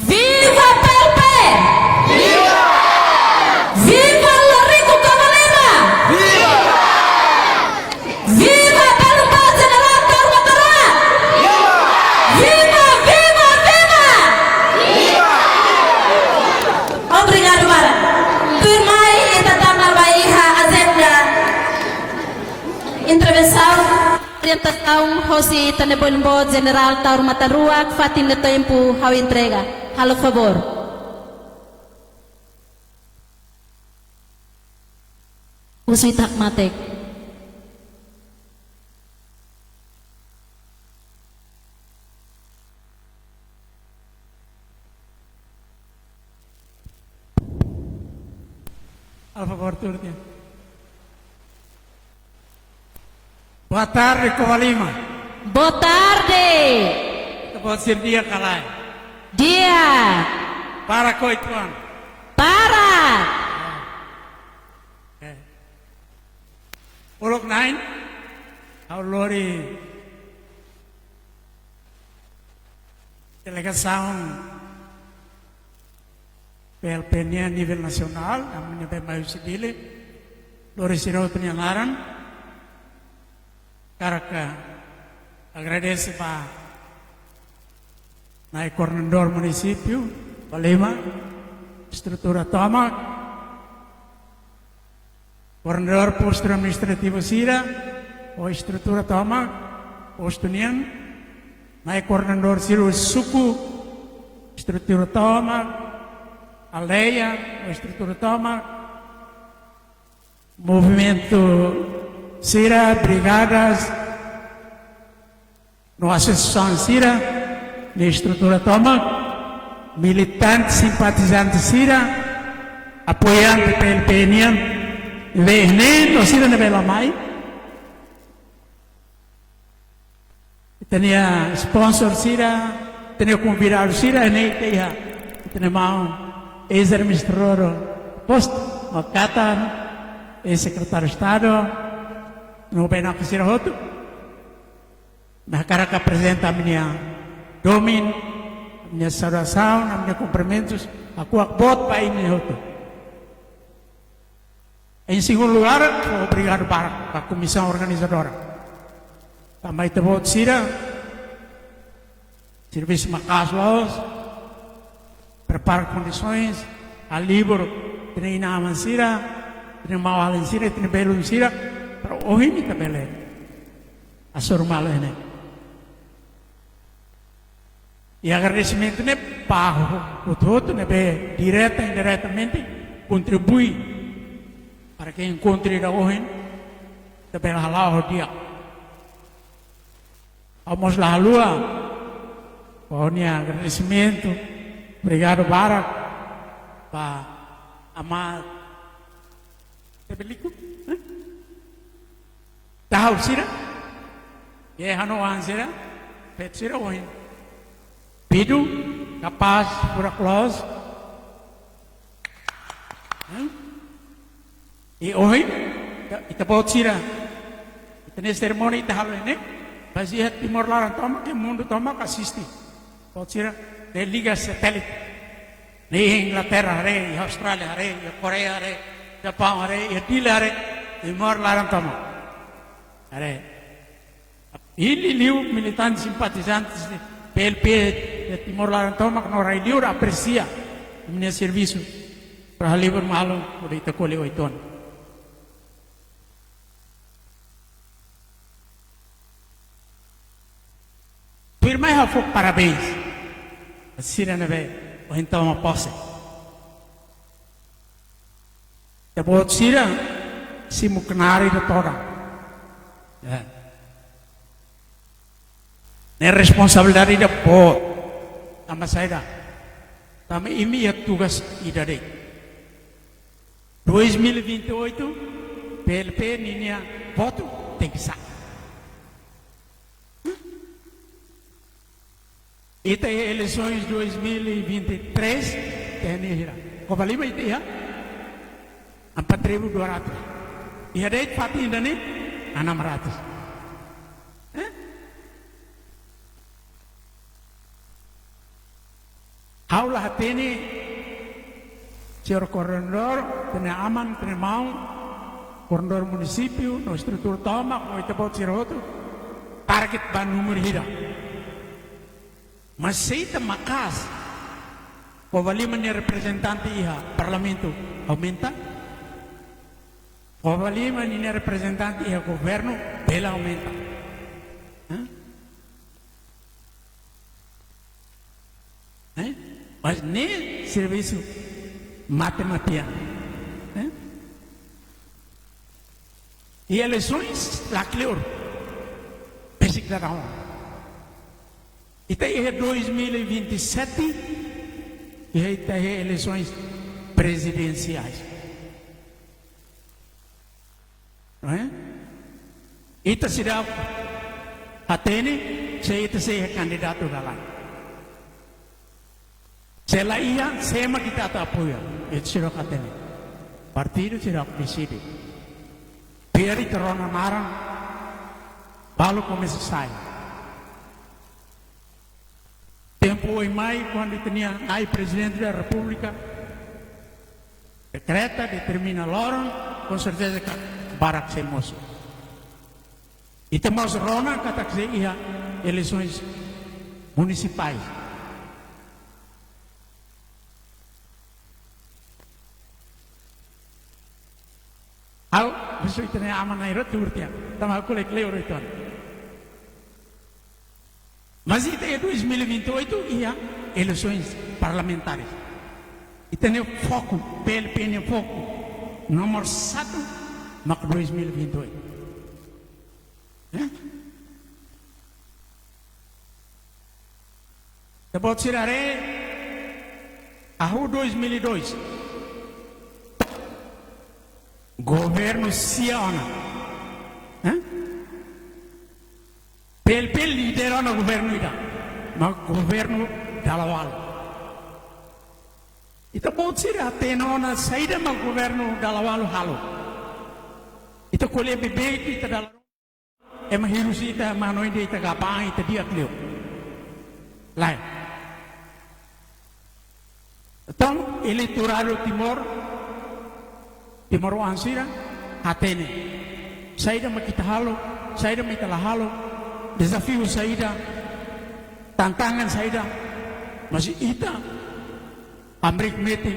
Viva P L P! Viva! Viva Loriku Kavalema! Viva! Viva belun boot Jenerál Taur Matan Ruak! Viva! Viva, viva, viva! Obrigadu barak. Tuirmai ita tama ba iha ajenda intervensaun, orientasaun hosi ita-nia belun boot Jenerál Taur Matan Ruak, fatin ne'e tempu ha'u entrega. Halo favór. Husu ita hakmatek. Halo favór, tuur tiha. Boa tarde, Covalima. Boa tarde. Ita-boot sira di'ak ka lae? Di'ak. Barak ka uitoan? Barak. Eh. Uluk na'in, ha'u lori delegasaun P L P nian nivel nasionál, ami-nia bee mai husi Dili, lori sira hotu nia laran, hakarak agradese ba Na'i Koordenadór Munisípiu, Valema, estrutura tomak, koordenadór postu administrativu sira, ho estrutura tomak, postu nian, Na'i koordenadór sira suku, estrutura tomak, aldeia, estrutura tomak, movimentu sira, brigadas, no asosiasaun sira-nia estrutura tomak, militante, simpatizante sira, apoiante P L P nian, ne'ebé iha ne'e no sira ne'ebé la mai. Ita-nia sponsor sira, ita-nia konvidadu sira, ne'e ita iha, ita-nia maun, eis-administradór postu, no katak, eis-sekretáriu Estadu, no baibain sira hotu. Ami hakarak aprezenta ami-nia domin, ami-nia saudasaun, ami-nia kumprimentus, hakuak boot ba imi hotu. Em segundo lugar, obrigadu barak ba komisaun organizadora. Tanba ita-boot sira servisu maka'as la'ós, prepara kondisoens, halibur ita-nia inan-aman sira, ita-nia maun-alin sira, ita-nia belun sira, para ohin ita bele hasoru malu iha ne'e. I agradesimentu ne'e ba hotu-hotu ne'ebé direta, indiretamente kontribui para ke enkontru ida ohin ita bele hala'o ho di'ak. Ha'u mós la haluha ha'u-nia agradesimentu, obrigadu barak ba amá Tebeliku, eh? Tahu sira? Ye hano an sira? Pet sira ohin. Pidu, kapás, furak loos. Hmm? I ohin, ita, ita-boot sira. Ita-nia serimónia ita halo ne'e, bazeia Timor laran tomak, ke mundu tomak asiste. Boot sira, de liga satélite. Iha Inglaterra haree, iha Austrália haree, iha Koreia haree, Japaun haree, iha Dili haree, Timor laran tomak haree. Hili liu militante simpatizante de P L P de Timor laran tomak no rai-li'ur apresia imi-nia servisu para halibur malu hodi ita ko'alia oituan. Tuirmai ha'u fó parabéns ba sira ne'ebé ohin toma pose. Ita-boot sira simu knaar ida todan. Ya. Ne'e responsabilidade ida boot. Tanba saida? Tanba imi iha tugas ida de'it. Dois mil e vinte e oito, P L P ninia votu tenke sa'e. Ita iha eleisoens dois mil e vinte e três, T N I hira? Covalima ita iha empat ribu dua ratus. Iha de'it fatin ida-ne'e, enam ratus. Eh? Ha'u la hatene, señór koordenadór, ita-nia aman, ita-nia maun, koordenadór munisípiu, no estrutura tomak, no ita-boot sira hotu, target ba númeru hira. Mas se ita maka'as, Covalima nia reprezentante iha parlamentu aumenta, Covalima ninia reprezentante iha governu bele aumenta. Hã? Eh? Mas ne'e servisu mate-matean. Eh? I eleisoens la kleur. Besik dadaun. Ita iha dois mil e vinte e sete, iha ita iha eleisoens prezidensiais. Não é? Ita seidauk hatene se ita sei kandidatu ka lae. Se la iha, sé mak ita atu apoia. Ita seidauk hatene. Partidu seidauk deside. Biar ita rona naran, balu komesa sai. Tempu oin mai, kuandu ita-nia nai Prezidente da Repúblika dekreta, determina loron, com certeza katak barak sei mosu. Ita mós rona katak sei iha eleisoens munisipais. Ha'u, besik ita-nia aman na'in-rua tuur tiha. Tanba ha'u ko'alia kleur uitoan. Mas ita iha dois mil e vinte e oito iha eleisoens parlamentares. Ita-nia foku, P L P nia foku nomor satu mak dois mil e vinte e oito. Eh? Ita-boot sira haree, hahú dois mil e dois. Governu sia ona. Eh? P L P lidera ona governu ida. Mas governu dala ualu. Ita-boot sira hatene ona saida mak governu dala ualu halo. Ita ko'alia beibeik, ita dala ruma, ema hirus ita, ema hanoin dehan ita gabang, ita di'ak liu. Lae. Entaun, eleitoradu Timor, timoroan sira, hatene. Saida mak ita halo, saida mak ita la halo, dezafiu saida, tantangan saida, mas ita hamriik metin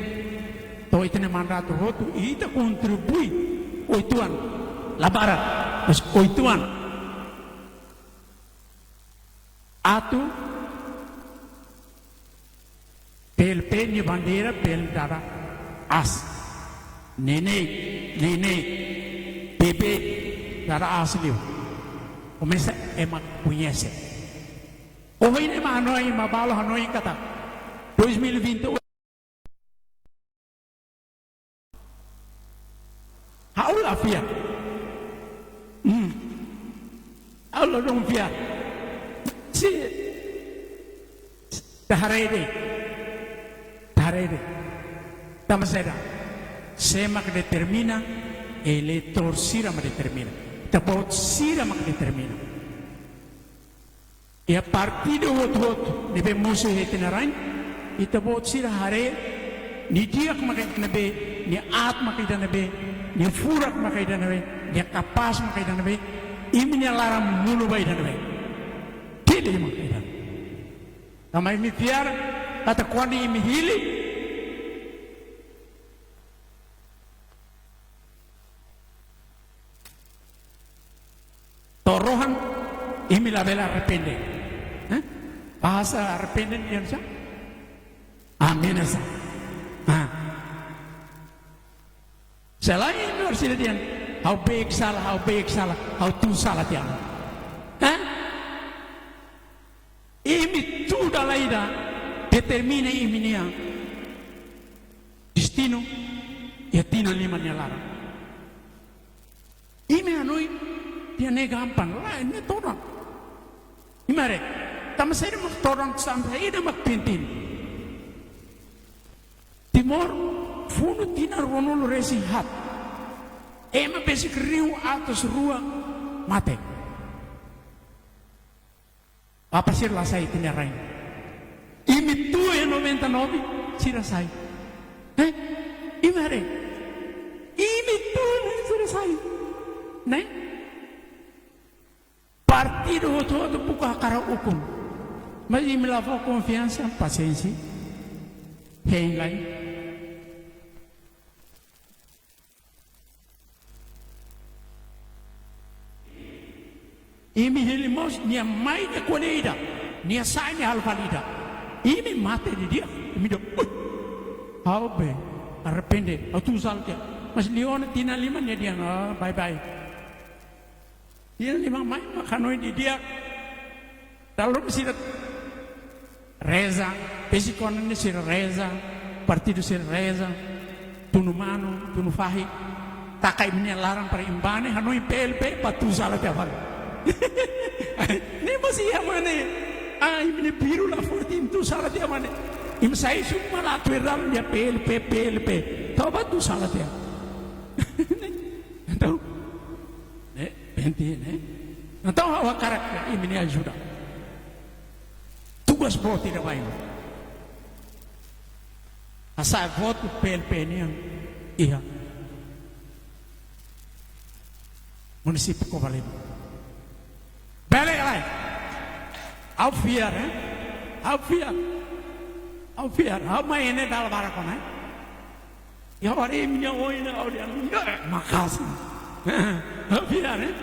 to'o ita-nia mandatu hotu, ita kontribui oituan, la barak, mas oituan. Atu P L P nia bandeira bele dada aas. Neineik, neineik, beibeik, dada aas liu. Komesa ema koñese. Ohin ema hanoin, ema balu hanoin katak dois mil e vinte e oito. Ha'u la fiar. Hmm. Ha'u la dún fiar. Se ita haree de'it. Ita haree de'it. Tanba saida? Sé mak determina, eleitór sira mak determina. Ita-boot sira mak determina. Iha partidu hotu-hotu ne'ebé mosu iha ita-nia rain, ita-boot sira haree, nia di'ak maka ida-ne'ebé, nia aat maka ida-ne'ebé, nia furak maka ida-ne'ebé, nia kapás maka ida-ne'ebé, imi-nia laran monu ba ida-ne'ebé. Tili maka ida-ne'ebé. Tanba imi fiar katak kuandu imi hili to'o rohan, imi labele arrepende. Hah? Bahasa arrepende nian sá? Amen sá? Ah. Selae imi orsida dehan, ha'u beik sala, ha'u beik sala, ha'u tuu sala tiha ona. Hah? Imi tuu dala ida, determina imi-nia destinu iha tinan lima nia laran. Imi hanoin dehan ne'e gampang, lae, ne'e todan. Imi haree, tanba saida mak todan, tanba saida mak penting. Timor funu tinan ruanulu-resin-haat. Ema besik rihun atus rua mate. Bapa sira la sai ita-nia rain. Imi tuu iha noventa e nove, sira sai. Eh? Imi haree. Imi tuu, sira sai. Ne'e? Partidu hotu-hotu buka hakarak ukun. Mas imi la fó konfiansa, pasiénsia. Hein lai. Imi hili mós, nia mai nia ko'alia ida, nia sa'e nia halo fali ida. Imi mate didi'ak, imi dehan, "Ui, ha'u be arrepende, ha'u tuu sala tiha." Mas liu ona tinan lima nia dehan, "Ah, bye bye." Tinan lima mai mak hanoin didi'ak. Dala ruma sira reza, besik ona ne'e sira reza, partidu sira reza, tunu manu, tunu fahi, taka imi-nia laran para imi bá ne'e, hanoin P L P, bá tuu sala tiha fali. Ne'e mós iha mane, ah, imi-nia biru la forte, imi tuu sala tiha mane. Imi sai suma la tuir dalan dehan P L P, P L P. To'o bá tuu sala tiha. Entaun, ne'e, penti, ne'e. Entaun, ha'u hakarak imi-nia ajuda. Tugas boot ida ba imi. Hasa'e votu P L P nian iha munisípiu Covalima. Bele ka lae? Ha'u fiar, eh? Ha'u fiar. Ha'u fiar. Ha'u mai ne'e dala barak ona, eh? Iha ha'u-nia oin ne'e ha'u dehan, "Ya, maka'as." Ha'u fiar, eh?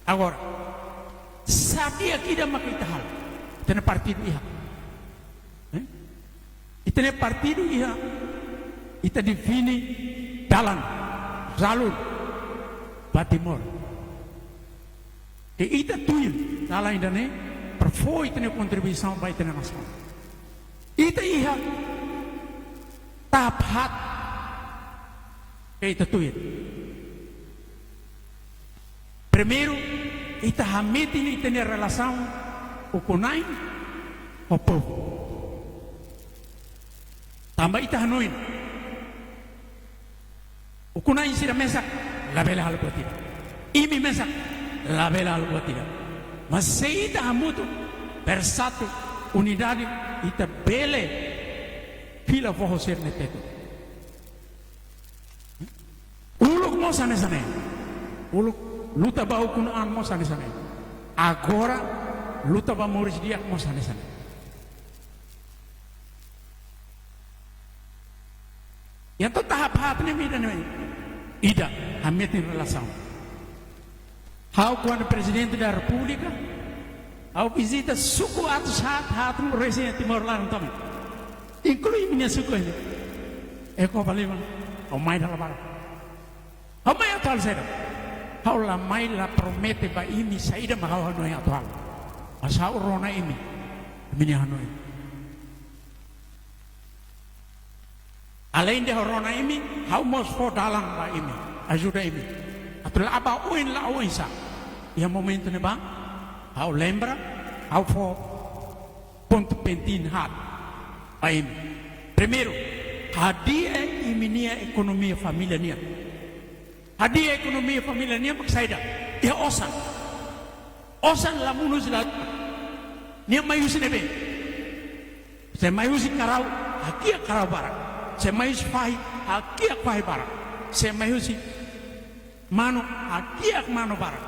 Agora, saida ida mak ita halo? Ita-nia partidu iha. Eh? Ita-nia partidu iha, ita define dalan, jalur ba Timor. I ita tuir dalan ida-ne'e, para fó ita-nia kontribuisaun ba ita-nia nasaun. Ita iha tahap haat ke ita tuir. Primeiru, ita hametin ita-nia relasaun ukun-na'in ho povu. Tanba ita hanoin, ukun-na'in sira mesak, labele halo buat ida. Imi mesak, labele halo buat ida. Mas se ita hamutuk, bersatu, unidade, ita bele fila foho sira-nia tetun. Uluk mós hanesan ne'e. Uluk luta ba ukun-an mós hanesan ne'e. Agora luta ba moris di'ak mós hanesan ne'e. Entaun tahap haat ne'e mak ida-ne'e. Ida, hametin relasaun. Ha'u kuandu Prezidente da Repúblika, ha'u vizita suku atus haat, haat no resin Timor laran tomak. Inklui imi-nia suku ne'e. Iha Covalima, ha'u mai dala barak. Ha'u mai atu halo saida? Ha'u la mai la promete ba imi saida mak ha'u hanoin atu halo. Mas ha'u rona imi, imi-nia hanoin. Aleinde ha'u rona imi, ha'u mós fó dalan ba imi, ajuda imi. Atu la'o ba oin, la'o oinsá. Iha momentu ne'ebá, ha'u lembra, ha'u fó pontu penting haat ba imi. Primeiru, hadi'a imi-nia ekonomia família nian. Hadi'a ekonomia família nian mak saida? Iha osan. Osan la monu husi la, nia mai husi ne'ebé? Se mai husi karau, hakiak karau barak. Se mai husi fahi, hakiak fahi barak. Se mai husi manu, hakiak manu barak.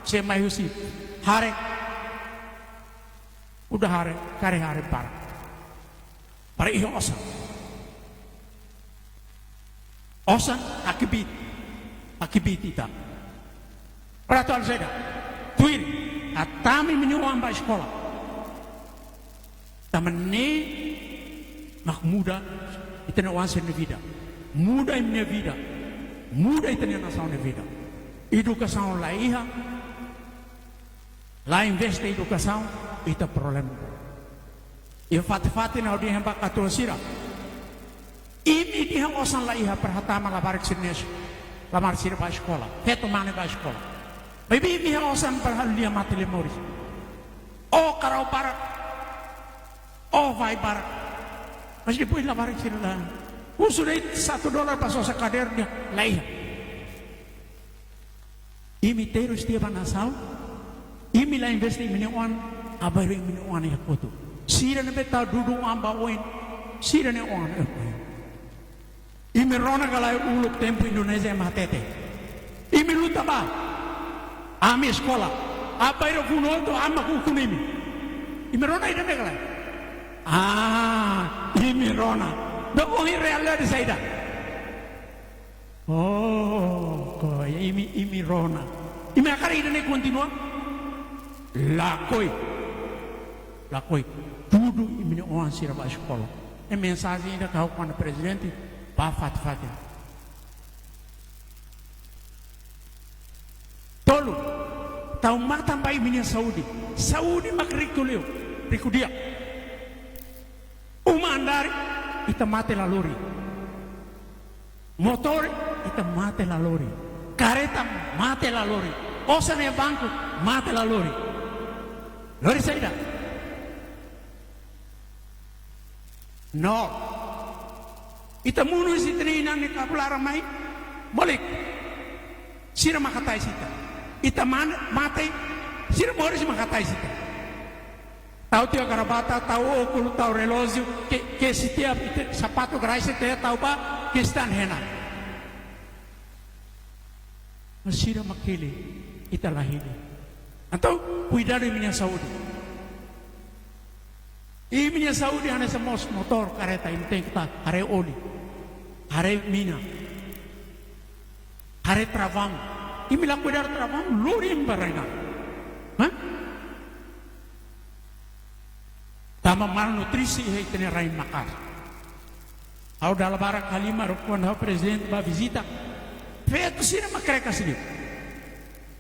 Se mai husi hare, Udah hare, kare hare para. Para iha osan. Osan hakbiit, hakbiit ita. Para atu halo saida? Tuir, hatama imi-nia oan ba eskola. Tanba ne'e mak muda ita-nia oan sira-nia vida. Muda imi-nia vida. Muda ita-nia nasaun nia vida. Edukasaun la iha, la investe edukasaun, ita problema. Iha fatin-fatin ha'u dehan ba katuas sira. Imi dehan osan la iha para hatama labarik sira-ne'e, labarik sira ba eskola, feto mane ba eskola. Maibé imi iha osan para halo lia mate lia moris. Ó karau barak, ó vai barak. Mas depois labarik sira la. Husu de'it satu dolar para sosa kadernu dehan la iha. Imi terus tiha ba nasaun, imi la investe imi-nia oan, abair imi-nia oan iha kotuk. Sira ne'ebé tau dudu oan ba oin, sira-nia oan iha oin. Imi rona ka lae uluk tempu Indonézia ema hatete? Imi luta ba, ami eskola, abair funu hotu ami mak ukun imi. Imi rona ida-ne'e ka lae? Ah, imi rona. Entaun ohin realidade saida? Oh, ko imi, imi rona. Imi hakarak ida-ne'e kontinua? Lakohi. Lakohi. Dudu imi-nia oan sira ba eskola. Ne'e mensajen ida ha'u fó ba prezidente, ba fatin-fatin. Tolu, tau matan ba imi-nia saúde. Saúde mak riku liu, riku di'ak. Uma andari, ita mate la lori. Motór, ita mate la lori. Kareta, mate la lori. Osan iha banku, mate la lori. Lori saida? No. Ita monu husi ita-nia inan nia kabun laran mai, molik. Sira mak hatais ita. Ita man-, mate, sira moris mak hatais ita. Tau tiha gravata, tau ókulu, tau relójiu, ke, ke setiap ita sapatu grais ita tau ba, ke stan hena. Mas sira mak hili, ita la hili. Entaun, kuidadu imi-nia saúde. Imi-nia saúde hanesan mós motór, kareta, imi tenke haree oli, haree mina, haree travan. Imi la kuidadu travan, lori imi ba rai-na'in. Hah? Tanba malnutrisi iha ita-nia rain maka'as. Ha'u dala barak halimar kuandu ha'u prezidente bá vizita. Feto sira mak krekas liu.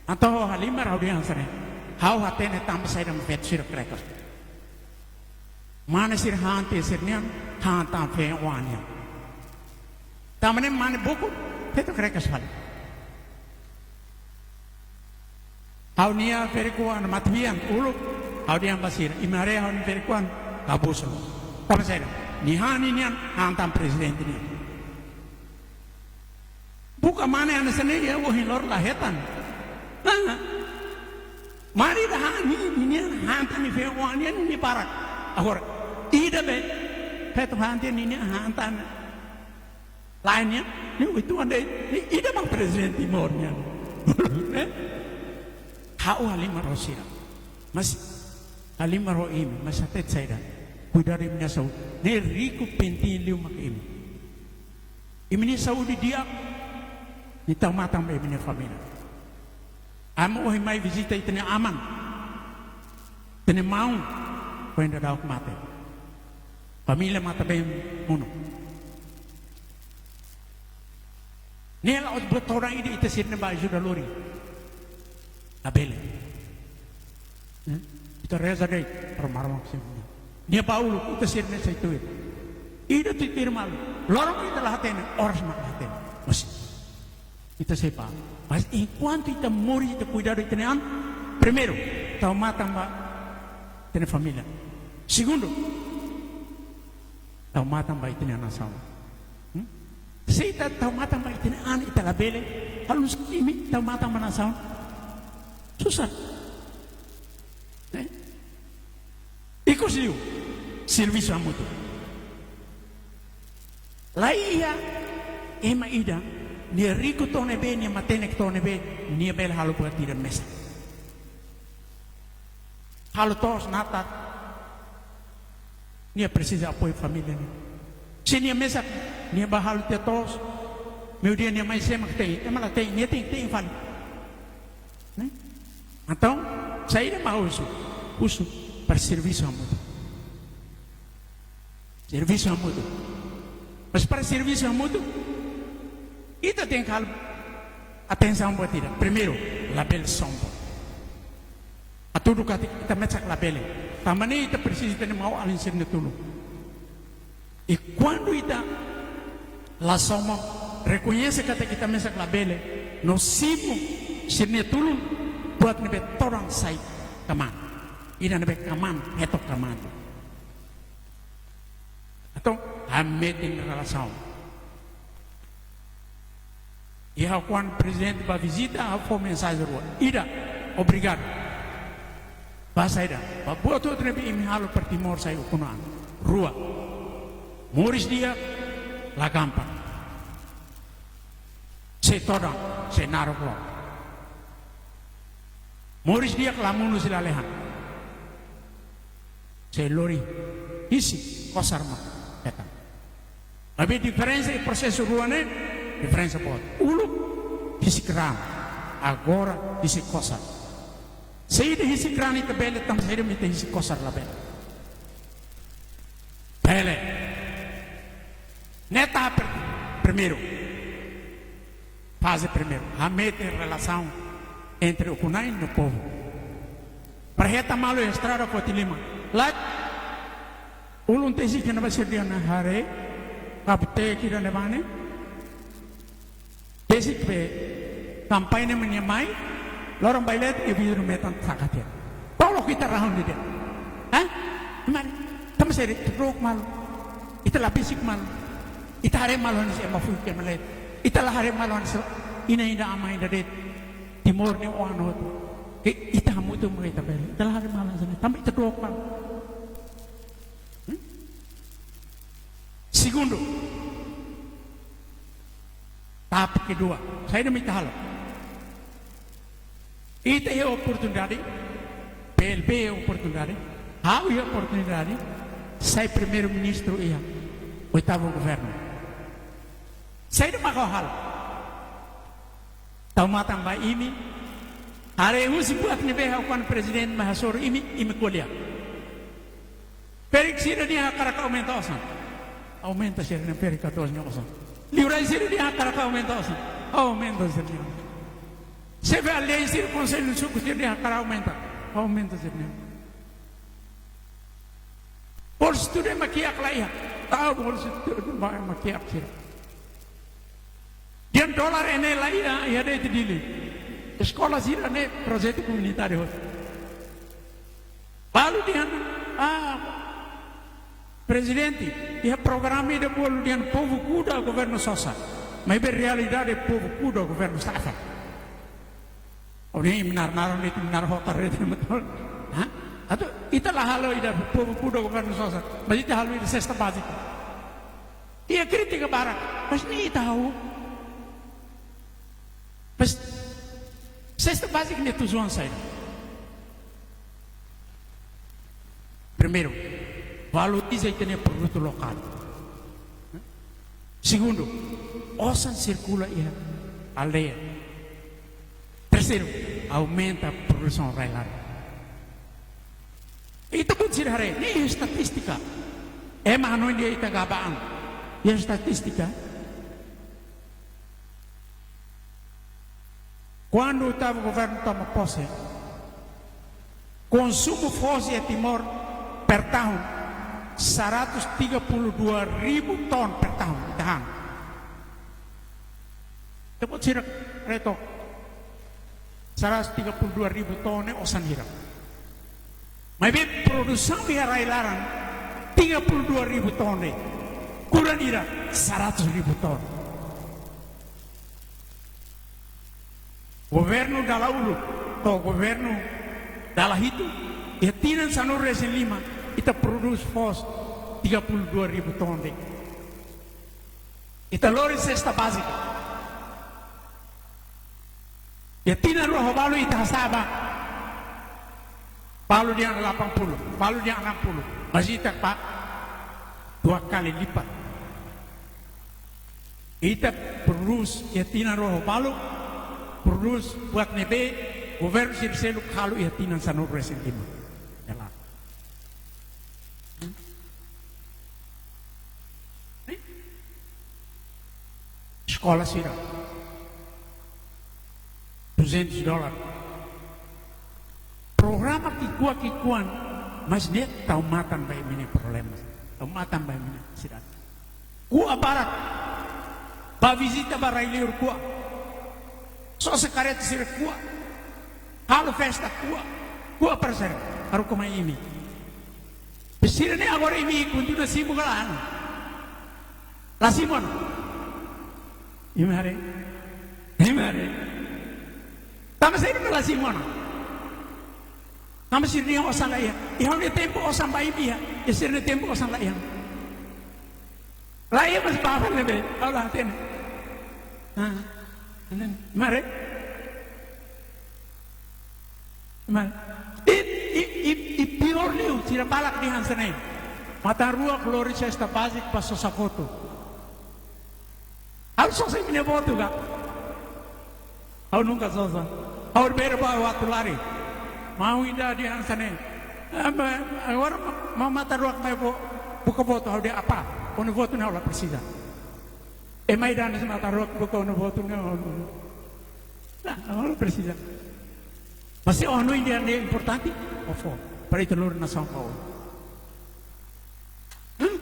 Entaun ha'u halimar ha'u dehan hanesan ne'e. Ha'u hatene tanba saida mak feto sira krekas. Mane sira han tiha sira-nian, han tan feen-oan nian. Tanba ne'e mane bokur, feto krekas fali. Ha'u-nia ferik-oan matebian uluk, ha'u dehan ba sira, imi haree ha'u-nia ferik-oan, kabus. Tanba saida? Nia han ninian, han tan prezidente nian. Buka mane hanesan ne'e iha ohin loron la hetan. Hah? Mane ida han ni, ninian han tan nia feen-oan nian nia barak. Agora, ida be, feto han tiha ninian han tan la'en nian, nia uitoan de'it, nia ida mak prezidente Timor nian. Eh? Ha'u halimar ho sira. Mas halimar ho imi, mas hatete saida? Kuidadu imi-nia saúde. Ne'e riku penting liu mak imi. Imi-nia saúde di'ak, imi tau matan ba imi-nia família. Ami ohin mai vizita ita-nia aman, ita-nia maun, ohin daudauk mate. Família matan-been monu. Ne'e la'ós buat todan ida ita sira-ne'e bá ajuda lori. Labele. Eh? Ita reza de'it, para Maromak sira. Nia bá uluk, ita sira-ne'e sai tuir. Ida tuir malu. Loron ita la hatene, oras mak la hatene. Mas ita sei bá. Mas enkuantu ita moris, ita kuidadu ita-nia an, primeiru, tau matan ba ita-nia família. Segundu, tau matan ba ita-nia nasaun. Hmm? Se ita tau matan ba ita-nia an, ita labele, halo nu'usá imi tau matan ba nasaun? Susar. Eh? Ikus liu, servisu hamutuk. La iha ema ida, nia riku to'o ne'ebé, nia matenek to'o ne'ebé, nia bele halo buat ida mesak. Halo to'os natar, Nia presiza apoiu família nian. Se nia mesak, nia bá halo tiha to'os, meiudia nia mai, sé mak te'in? Ema la te'in, nia te'in, te'in fali. Ne'e? Entaun, saida mak husu? Husu para servisu hamutuk. Servisu hamutuk. Mas para servisu hamutuk, ita tenke halo atensaun buat ida. Primeiru, labele sombong. Hatudu katak ita mesak labele. Tanba ne'e ita presiza ita-nia maun-alin sira-nia tulun. I kuandu ita la sombong, rekoñese katak ita mesak labele, no simu sira-nia tulun, buat ne'ebé todan sai kmaan. Ida ne'ebé kmaan, hetok kmaan. Entaun, hametin relasaun. I ha'u kuandu prezidente bá vizita, ha'u fó mensajen rua. Ida, obrigadu. Bá saida? Bá buat hotu ne'ebé imi halo para Timor sai ukun-an. Rua, moris di'ak la gampang. Sei todan, sei naruk loos. Moris di'ak la monu, sei lalehan. Sei lori hisik kosar mak hetan. Maibé diferensa iha prosesu rua ne'e, diferensa boot. Uluk hisik raan, agora hisik kosar. Saida hisik raan ita bele, tanba saida mak ita hisik kosar labele. Bele. Ne'e tahap per-, primeiru. Faze primeiru. Hametin relasaun entre ukun-na'in no povu. Para hetan malu estrada foti liman. Lae, ulun tesik ne'ebá sira dehan haree, kabut-ek ida ne'ebá ne'e. Tesik be kampaña mak nia mai, loron Bailetek nia vidru metan taka tiha. Tolok ita rahun de'it. Hah? Mari. Tanba saida? Ita trook malu. Ita la besik malu. Ita haree malu hanesan ema fuik, ema leet. Ita la haree malu hanesan inan ida, aman ida de'it. Timor nia oan hotu. Ke ita hamutuk mak ita bele. Ita la haree malu hanesan ne'e. Tanba ita trook malu. Hmm? Segundu, tahap kedua. Saida mak ita halo? Ita iha oportunidade, P L B iha oportunidade, ha'u iha oportunidade, sai primeiru-ministru iha oitavu governu. Saida mak ha'u halo? Tau matan ba imi, haree husi buat ne'ebé ha'u kuandu prezidente mai hasoru imi, imi ko'alia. Ferik sira dehan hakarak aumenta osan. Aumenta sira-nia ferik katuas nia osan. Liurai sira dehan hakarak aumenta osan. Aumenta sira-nia osan. Xefe aldeia sira, konsellu suku sira dehan hakarak aumenta. Aumenta sira-nia osan. Bolsa estudu ema kiak la iha. Tau bolsa estudu ba ema kiak sira. Dehan dolar ne'e la iha, iha de'it Dili. Eskola sira-ne'e projetu komunitáriu hotu. Balu dehan, ah, prezidente, iha programa ida bolu dehan povu kuda, governu sosa. Maibé realidade povu kuda, governu safar. Ó-nia imi naran-naran ne'e, imi naran hotar de'it, betul? Hah? Atu ita la halo ida povu kuda, governu sosa. Mas ita halo ida sesta bázika. Iha krítika barak, mas ne'e ita hahú. Mas sesta bázika nia tujuan saida? Primeiru, valoriza ita-nia produtu lokál. Segundu, osan sirkula iha aldeia. Terseiru, aumenta produsaun rai-laran. Ita-boot sira haree, ne'e estatístika. Ema hanoin dehan ita gaba an. Iha estatístika. Kuandu oitavu governu toma pose, konsumu foos iha Timor per tahun seratus tiga puluh dua ribu ton per tahun, ita han. Ita-boot sira haree took. Seratus tiga puluh dua ribu ton ne'e osan hira? Maibé produsaun iha rai-laran tiga puluh dua ribu ton de'it. Kurang hira? Seratus ribu ton. Governu dala uluk to'o governu dala hitu, iha tinan sanulu-resin-lima, ita prodús foos tiga puluh dua ribu ton de'it. Ita lori sesta bázika. Iha tinan rua ho balu ita hasa'e ba. Balu dehan delapan puluh, balu dehan enam puluh. Mas ita ba dua kali lipat. Ita prodús iha tinan rua ho balu, prodús buat ne'ebé governu sira seluk halo iha tinan sanulu-resin-lima. Jelas. Eskola sira, duzentos dólar. Programa ki'ikoan ki'ikoan, mas ne'e tau matan ba imi-nia problema. Tau matan ba imi-nia sidade. Ko'a barak. Bá vizita ba rai-liur ko'a. Sosa karreta sira ko'a. Halo festa ko'a. Ko'a para sira. Haruka mai imi. Sira-ne'e agora imi kontinua simu ka lae? La simu ona? Imi haree? Imi haree? Tanba saida mak la simu ona? Tanba sira-nia osan la iha. Iha ha'u-nia tempu osan ba imi iha. Iha sira-nia tempu osan la iha. La iha, mas bá fali ne'ebé? Ha'u la hatene. Ah, ne'e. Imi haree? Mas, i, i, i, i piór liu, sira barak dehan hanesan ne'e. Matan-ruak lori sesta bázika bá sosa votu. Ha'u sosa imi-nia votu ka? Ha'u nunka sosa. Ha'u bele bá atu lari. Maun ida dehan hanesan ne'e. Ema, agora ma-, ma-, matan-ruak mai vo-, buka votu, ha'u dehan apá? Ó-nia votu ne'e ha'u la presiza. Ema ida hanesan matan-ruak buka ó-nia votu ne'e, ha'u la, ha'u la presiza. Mas se ó hanoin dehan ne'e importante, ó fó. Para ita lori nasaun ba oin. Hmm?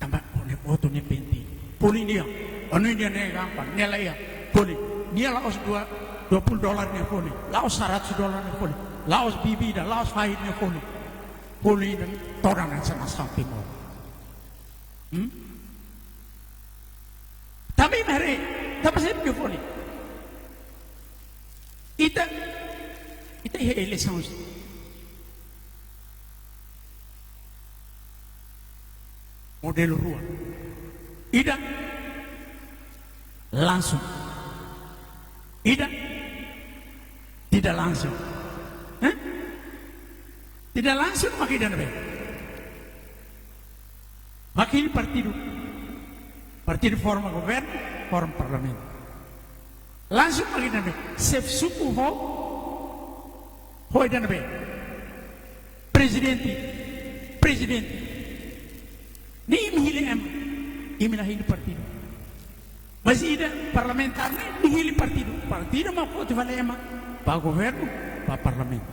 Tanba ó-nia votu ne'e penting. Fó nia, ó hanoin dehan ne'e gampang, ne'e la iha. Fó nia. Nia la'ós dua, dua puluh dólar nia fó nia. La'ós seratus dólar nia fó nia. La'ós bebida, la'ós fahi nia fó nia. Fó nia todan hanesan nasaun Timor. Hmm? Tanba imi haree, tanba saida mak fó nia? Ita, ita iha eleisaun modelu rua. Ida langsung. Ida tidak langsung. Hah? Tidak langsung mak ida ne'ebé? Mak hili partidu. Partidu forma governu, forma parlamentu. Langsung mak ida ne'ebé? Xefe suku ho, ho ida ne'ebé? Prezidente, prezidente. Ne'e imi hili ema, imi la hili partidu. Mas ida parlamentár ne'e, imi hili partidu. Partidu mak foti fali ema ba governu, ba parlamentu.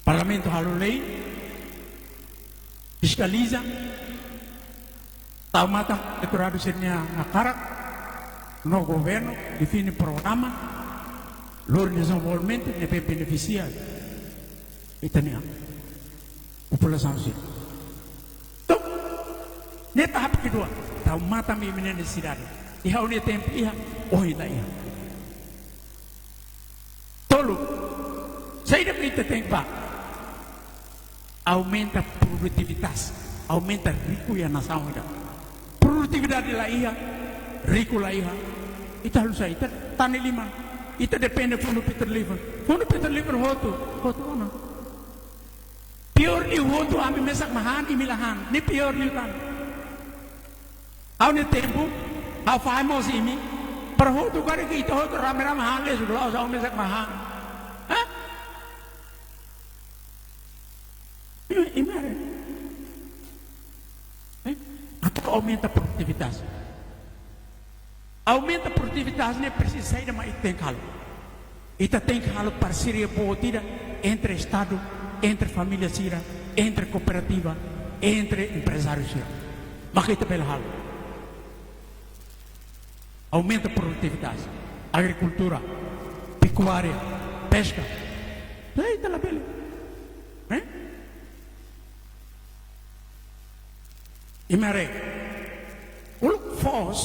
Parlamentu halo lei, fiskaliza, tau matan eleitoradu sira-nia hakarak, no governu define programa, lori dezenvolvimentu ne'ebé benefisia ita-nia populasaun sira. Entaun, ne'e tahap kedua, tau matan ba imi-nia nesesidade. Iha ha'u-nia tempu iha, ohin la iha. Tolu, saida mak ita tenke bá? Aumenta produtividade, aumenta riku iha nasaun ida. Produtividade la iha, riku la iha. Ita halo saida? Ita tane liman. Ita depende fundu petrolíferu. Fundu petrolíferu hotu, hotu ona. Piór liu hotu ami mesak mak han, imi la han. Ne'e piór liu tan. Ha'u-nia tempu, ha'u fahe mós imi, para hotu karik ita hotu rame-rame han lesu, la'ós ha'u mesak mak han. Hah? Imi, imi haree. Eh? Atu aumenta produtividade. Aumenta produtividade ne'e presiza saida mak ita tenke halo? Ita tenke halo parseria boot ida entre Estadu, entre família sira, entre kooperativa, entre emprezáriu sira. Mak ita bele halo. Aumenta produtividade. Agrikultura, pekuária, peska. Ne'e ita labele. Eh? Imi haree, uluk foos,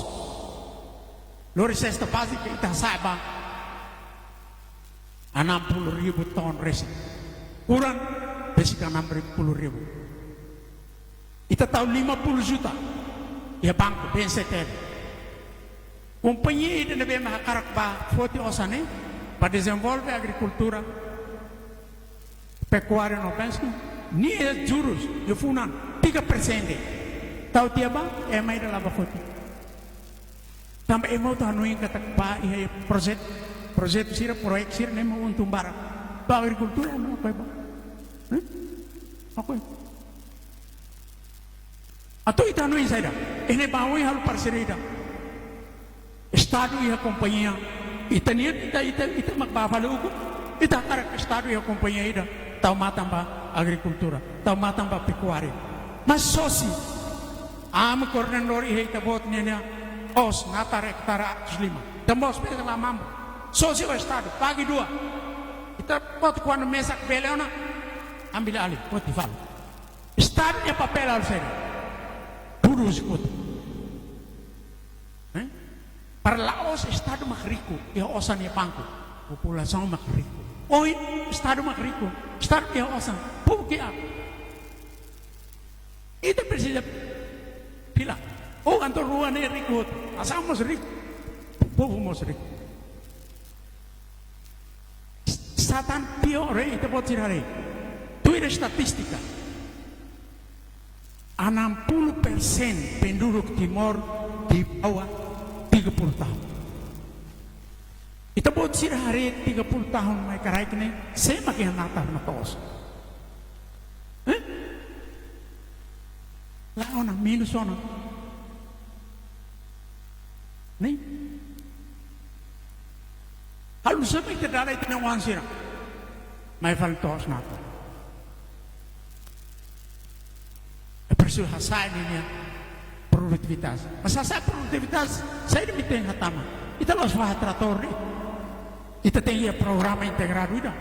lori sesta bázika ita hasa'e ba enam puluh ribu ton resin. Kurang, besik enam puluh ribu. Ita tau lima puluh juta iha banku, B N C T L. Kompañia ida ne'ebé mak hakarak bá foti osan ne'e, bá dezenvolve agrikultura, Pekuária no peskas, nia jurus, nia funan, tiga persen de'it. Tau tiha ba, ema ida la bá foti. Tanba ema hotu hanoin katak ba iha projetu, projetu sira, proyek sira ne'e mak untung barak. Ba agrikultura ema lakohi ba. Hah? Lakohi. Atu ita hanoin saida? Ene ba oin halo parseria ida. Estadu iha kompañia. Ita-nian, ita, ita, ita mak ba fali ukun. Ita hakarak Estadu iha kompañia ida. Tau matan ba agrikultura. Tau matan ba pekuária. Mas sosa. Ami koordenadór iha ita-boot nian, osan natar ektare atus lima. Tanba osan bele la mampu. Sosa ho Estadu. Pagi dua. Ita-boot kuandu mesak bele ona. Ambil alih. Foti fali. Estadu nia papél halo saida? Produz kuota. Eh? Para la'ós Estadu mak riku, iha osan nia banku. Populasaun mak riku. Ohin, Estadu mak riku. Estadu iha osan. Povu kiak. Ita presiza fila. Oh, kantor rua ne'e riku. Osan mós riku. Povu mós riku. Sá tan piór, eh, ita-boot sira haree. Tuir estatístika, enam puluh persen penduduk Timor di bawah tiga puluh tahun. Ita-boot sira haree tiga puluh tahun mai kraik ne'e, sé mak iha natar no to'os? Eh? La'o ona, menus ona. Ne'e? Halo nu'usá mak ita dada ita-nia oan sira mai fali to'os natar? É presiza hasa'e ninia produtividade. Mas hasa'e produtividade, saida mak ita tenke hatama? Ita la'ós fahe tratór de'it. Ita tenke iha programa integradu ida.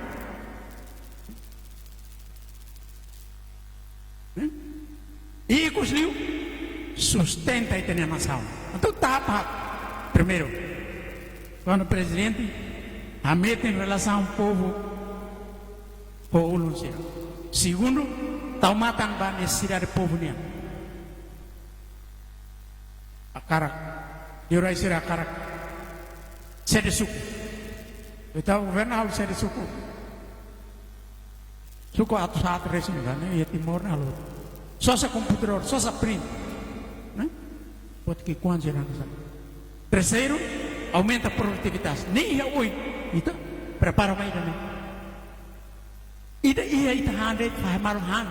Hmm? I ikus liu, sustenta ita-nia nasaun. Entaun, tahap, tahap. Primeiru, kuandu prezidente, hametin relasaun povu ho ulun sira. Segundu, tau matan ba nesesidade povu nian. Hakarak, liurai sira hakarak sede suku. Ita governa halo sede suku. Suku atus haat resin kan, iha Timor ne'e halo. Sosa komputadór, sosa print. Ne'e? Buat ki'ikoan sira hanesan. Terseiru, aumenta produtividade. Ne'e iha oin. Ita prepara mai ida-ne'e. Ida iha ita han de'it, fahe malu han.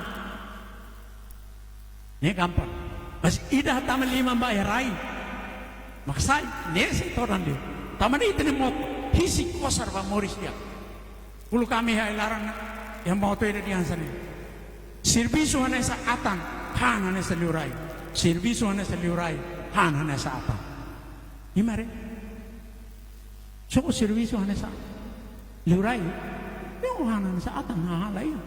Ne'e gampang. Mas ida hatama liman ba iha rai. Mak sai, ne'e sei todan de'it. Tanba ne'e ita-nia moto, husik kosar ba moris di'ak. Uluk ami iha ai-laran, iha moto ida dehan hanesan ne'e. Servisu hanesan atan, han hanesan liurai. Servisu hanesan liurai, han hanesan atan. Imi haree? Se ó servisu hanesan liurai, ne'e ó han hanesan atan, hahán laiha.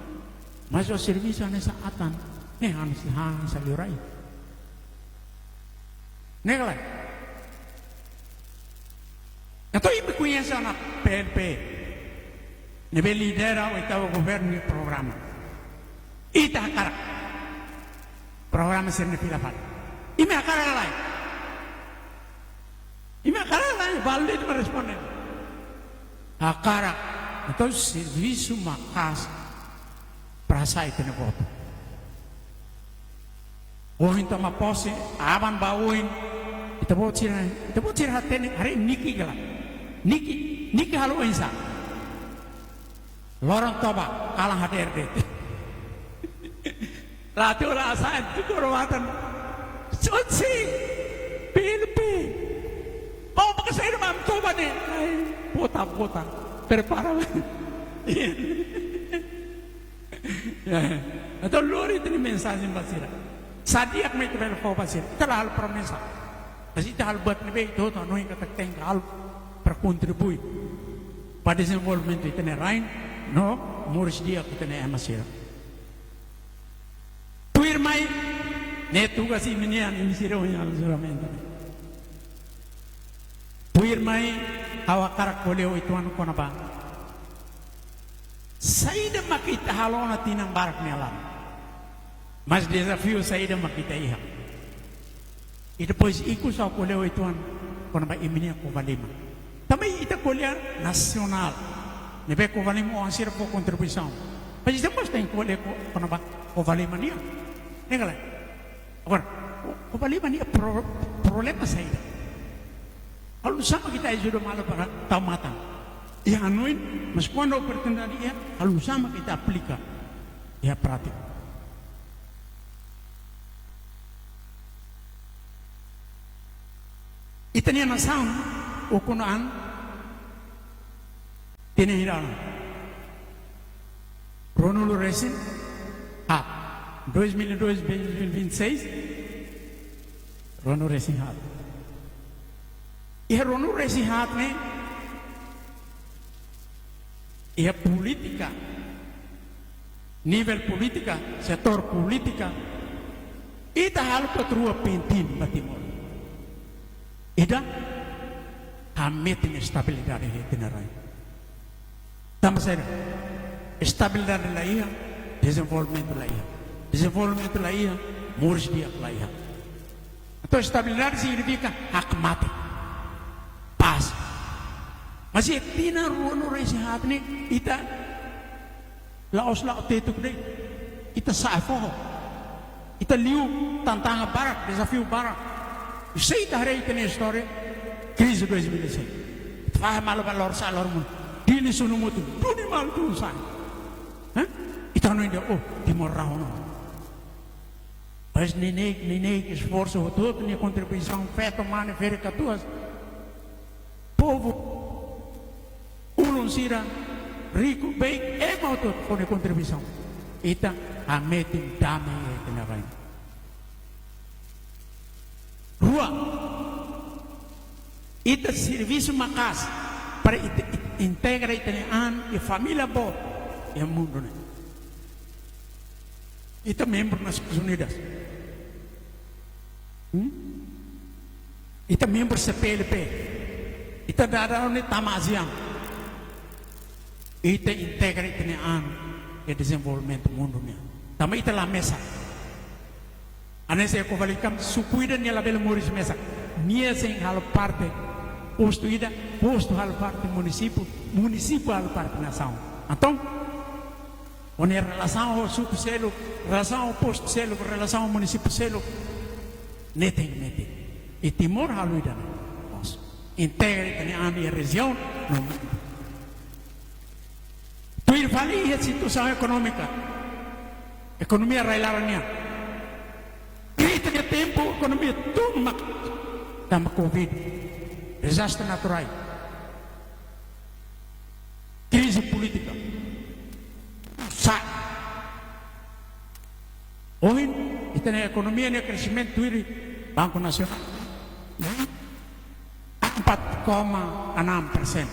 Mas se ó servisu hanesan atan, ne'e hanesan, han hanesan liurai. Ne'e ka lae? Entaun imi koñese ona P L P, ne'ebé lidera oitavu governu nia programa. Ita hakarak programa sira-ne'e fila fali. Imi hakarak ka lae? Imi hakarak ka lae? Balu de'it mak responde. Hakarak. Entaun servisu maka'as para hasa'e ita-nia votu. Ohin toma pose, aban ba oin, ita-boot sira, ita-boot sira hatene, haree Niki ka lae? Niki, Niki halo oinsá? Loron toba, kalan hadeer de'it. Ratu la sa'e, tuku ro matan. Suci, pilpi. Mau pakai saya mam toba ni. Ai, puta, puta. Prepara. Ya. Entaun lori ita-nia mensajen ba sira. Sá di'ak mak ita bele fó ba sira. Ita la halo promesa. Mas ita halo buat ne'ebé ita hotu hanoin katak tenke halo para kontribui ba dezenvolvimentu ita-nia rain no moris di'ak ita-nia ema sira. Tuirmai, ne'e tugas imi-nian, imi sira ohin halo juramentu. Tuirmai, ha'u hakarak ko'alia ho ituan kona-ba saida mak ita halo ona tinan barak nia laran. Mas dezafiu saida mak ita iha. I depois ikus ha'u ko'alia ho ituan kona-ba imi-nia Covalima. Tanba ita ko'alia nasionál. Ne'ebé Covalima oan sira fó kontribuisaun. Mas ita mós tenke ko'alia ko, kona-ba Covalima nian. Ne'e ka lae? Agora, ko, Covalima nian pro, problema saida? Halo nusá mak ita ajuda malu para tau matan iha hanoin, mas kuandu oportunidade iha, halo nusá mak ita aplika iha prátika? Ita-nia nasaun, ukun an, tinan hira ona? Ruanulu-resin-haat. Dois mil e dois, dois mil e vinte e seis, ruanulu-resin-haat. Iha ruanulu-resin-haat ne'e, iha polítika, nivel polítika, setór polítika, ita halo buat rua penting ba Timor. Ida, hametin estabilidade iha ita-nia rain. Tanba saida? Estabilidade la iha, dezenvolvimentu la iha. Dezenvolvimentu la iha, moris di'ak la iha. Entaun, estabilidade signifika hakmatek, pás. Mas iha tinan ruanulu-resin-haat ne'e, ita la'ós la'o tetuk de'it. Ita sa'e foho. Ita liu tantangan barak, dezafiu barak. Sei ita haree ita-nia istória, krize dois mil e seis. Ita fahe malu ba lorosa'e loromonu. Dili sunu-mutin, duni malu tun-sa'e. Hah? Ita hanoin dehan, oh, Timor rahun ona. Mas neineik, neineik esforsu hotu-hotu, nia kontribuisaun, feto, mane, ferik, katuas. Povu, ulun sira, riku, beik, ema hotu-hotu fó nia kontribuisaun. Ita hametin dame iha ita-nia rain. Rua, ita servisu maka'as para ita, ita integra ita-nia an iha família boot iha mundu ne'e. Ita membru Nasoins Unidas. Hmm? Ita membru C P L P. Ita daudaun ne'e tama ASEAN. Ita integra ita-nia an iha dezenvolvimentu mundu nian. Tanba ita la mesak. Hanesan Covalima, suku ida nia labele moris mesak. Nia sei halo parte postu ida, postu halo parte munisípiu, munisípiu halo parte nasaun. Entaun, ó-nia relasaun ho suku seluk, relasaun ho postu seluk, relasaun ho munisípiu seluk, ne'e tenke metin. I Timor halo ida-ne'e. Mós integra ita-nia an iha rejiaun no mundu. Tuir fali iha situasaun ekonómika, ekonomia rai-laran nian. Iha ita-nia tempu ekonomia tun mak tanba Covid, dezastre naturais, krize polítika, sa'e. Ohin, ita-nia ekonomia nia kresimentu tuir Banku Nasionál, empat koma enam persen.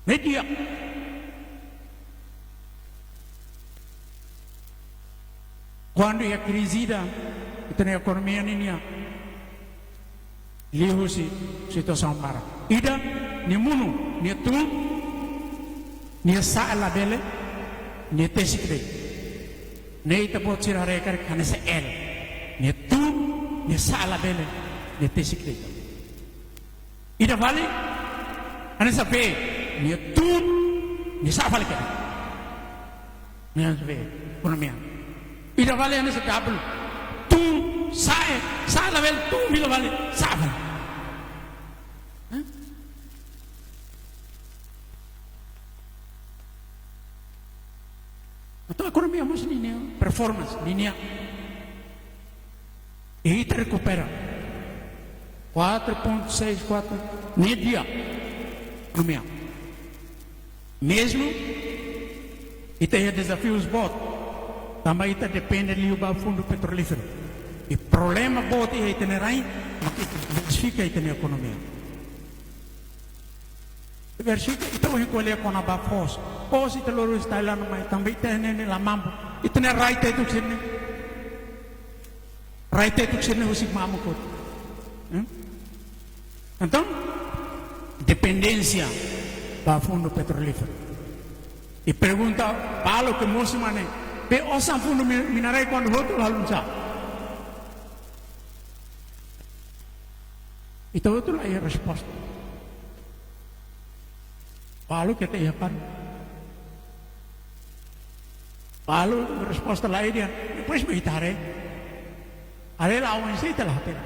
Ne'e di'ak. Kuandu iha krize ida, ita-nia ekonomia ninia liuhusi situasaun barak. Ida, nia monu, nia tun, nia sa'e labele, nia tesik de'it. Ne'e ita-boot sira haree karik hanesan L. Nia tun, nia sa'e labele, nia tesik de'it. Ida fali hanesan V, nia tun, nia sa'e fali kedas. Nia hanesan V, ekonomia. Ida fali hanesan W, tun, sa'e, sa'e labele, tun fila fali, sa'e fali. Hah? Entaun ekonomia mós ninia performance, ninia, ita rekupera quatro ponto seis quatro, ne'e di'ak ekonomia. Mezmu ita iha dezafius boot, tanba ita depende liu ba fundu petrolíferu. I problema boot iha ita-nia rain, mak ita diversifika ita-nia ekonomia. Diversifika, ita ohin ko'alia kona-ba foos. Foos ita lori husi Thailand mai, tanba ita ne'e la mampu. Ita-nia rai tetuk sira-ne'e, rai tetuk sira-ne'e husik mamuk hotu. Hmm? Entaun, dependénsia ba fundu petrolíferu. I pergunta balu ke mosu mak ne'e: be osan fundu mi-, mina-rai kuandu hotu la halo nusá? Ita hotu la iha resposta. Balu ke ita iha kan. Halo resposta laiha. Depois mak ita haree. Haree la'o oinsá ita la hatene.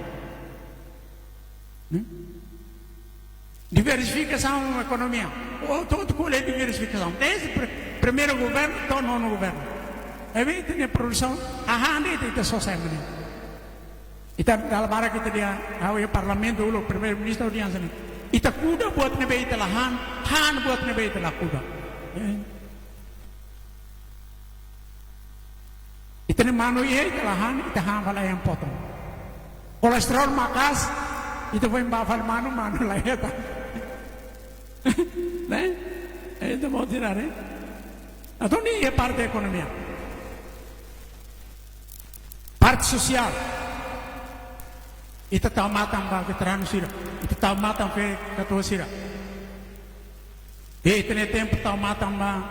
Hmm? Diversifikasaun ekonomia. Hotu-hotu ko'alia diversifikasaun. Dezde pri-, primeiru governu to'o nonu governu. Ne'ebé ita-nia produsaun hahán de'it, ita, ita só sai mak ne'e. Ita dala barak ita dehan, ha'u iha parlamentu uluk, primeiru-ministru dehan hanesan ne'e. Ita kuda buat ne'ebé ita la han, han buat ne'ebé ita la kuda. Eh. Ita-nia manu iha, ita la han, ita han fali ayam potong. Kolesterol maka'as, ita foin bá fali manu, manu laiha tan. Ne'e? Eh, ita mau tirar, eh? Entaun ne'e iha parte ekonomia. Parte sosiál. Ita tau matan ba veteranu sira. Ita tau matan ba katuas sira. Iha ita-nia tempu tau matan ba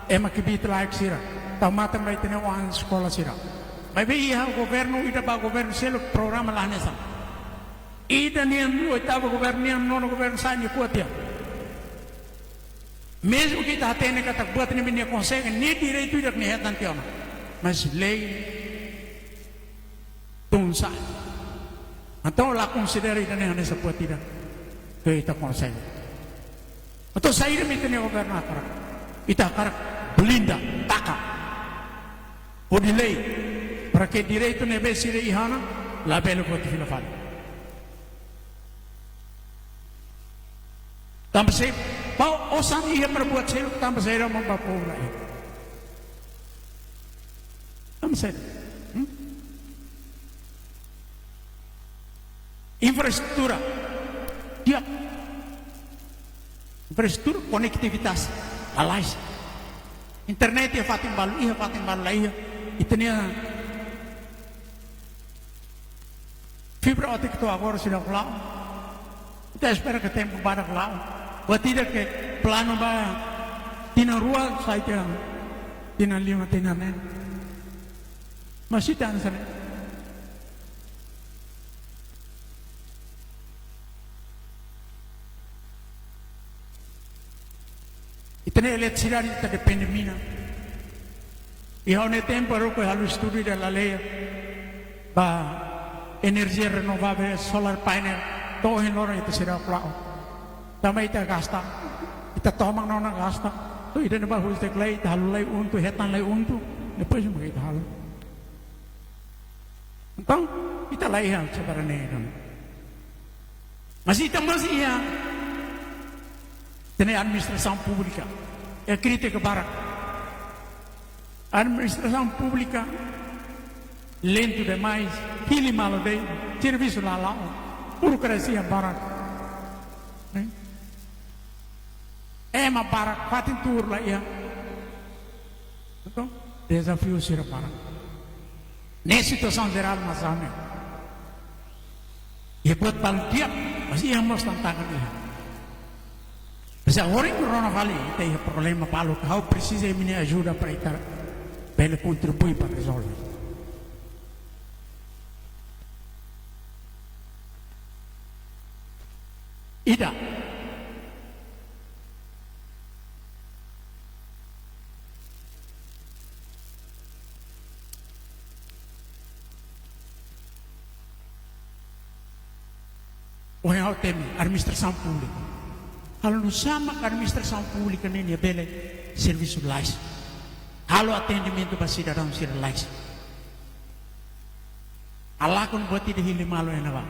ema kbiit-laek sira. Tau matan ba ita-nia oan eskola sira. Maibé iha governu ida ba governu seluk programa la hanesan. Ida nian oitavu governu nian nonu governu sai nia kuat tiha. Mezmu ke ita hatene katak buat ne'e nia konsege, nia direitu ida ke nia hetan tiha ona. Mas lei tun sa'e. Entaun la konsidera ida-ne'e hanesan buat ida ke ita konsege. Entaun saida mak ita-nia governu hakarak? Ita hakarak blinda, taka hodi lei, para ke direitu ne'ebé sira iha ona labele foti fila fali. Tanba saida? Ba osan iha para buat seluk, tanba saida mak ba povu la iha? Tanba saida? Hmm? Infraestrutura. Di'ak. Infraestrutura, konektivitas. Lalais. Internet iha fatin balu, iha fatin balu la iha. Ita-nia fibra ótika to'o agora seidauk la'o. Ita espera ke tempu badak la'o. Buat ida ke planu ba tinan rua sai tiha tinan lima, tinan neen. Mas ita hanesan ne'e. Ita-nia eletrisidade ita depende mina. Iha ne'e tempu baru ke halo estudu ida lalehan ba enerjia renovavel, solar painel, to'o ohin loron ita seidauk la'o. Tanba ita gasta, ita toman ona gasta. To'o ida-ne'ebá husi ita halo lai untu, hetan lai untu, depois mak ita halo. Entaun, ita la iha soberania. Mas ita mós iha ita-nia administrasaun públika. Iha krítika barak. Administrasaun públika lentu demais, hili malu de'it, servisu la la'o, burokrasia barak. Ne'e? Ema barak, fatin tuur la iha. Entaun, dezafiu sira barak. Ne'e situasaun jerál mak hanesan ne'e. Iha buat balu di'ak, mas iha mós tantangan iha. Mas agora ita rona fali, ita iha problema balu, ha'u presiza imi-nia ajuda para ita bele kontribui para rezolve. Ida. Ohin ha'u temi administrasaun públika. Halo nu'usá mak administrasaun públika ne'e nia bele servisu lalais. Halo atendimentu ba sidadaun sira lalais. Halakon buat ida hili malu iha ne'ebá.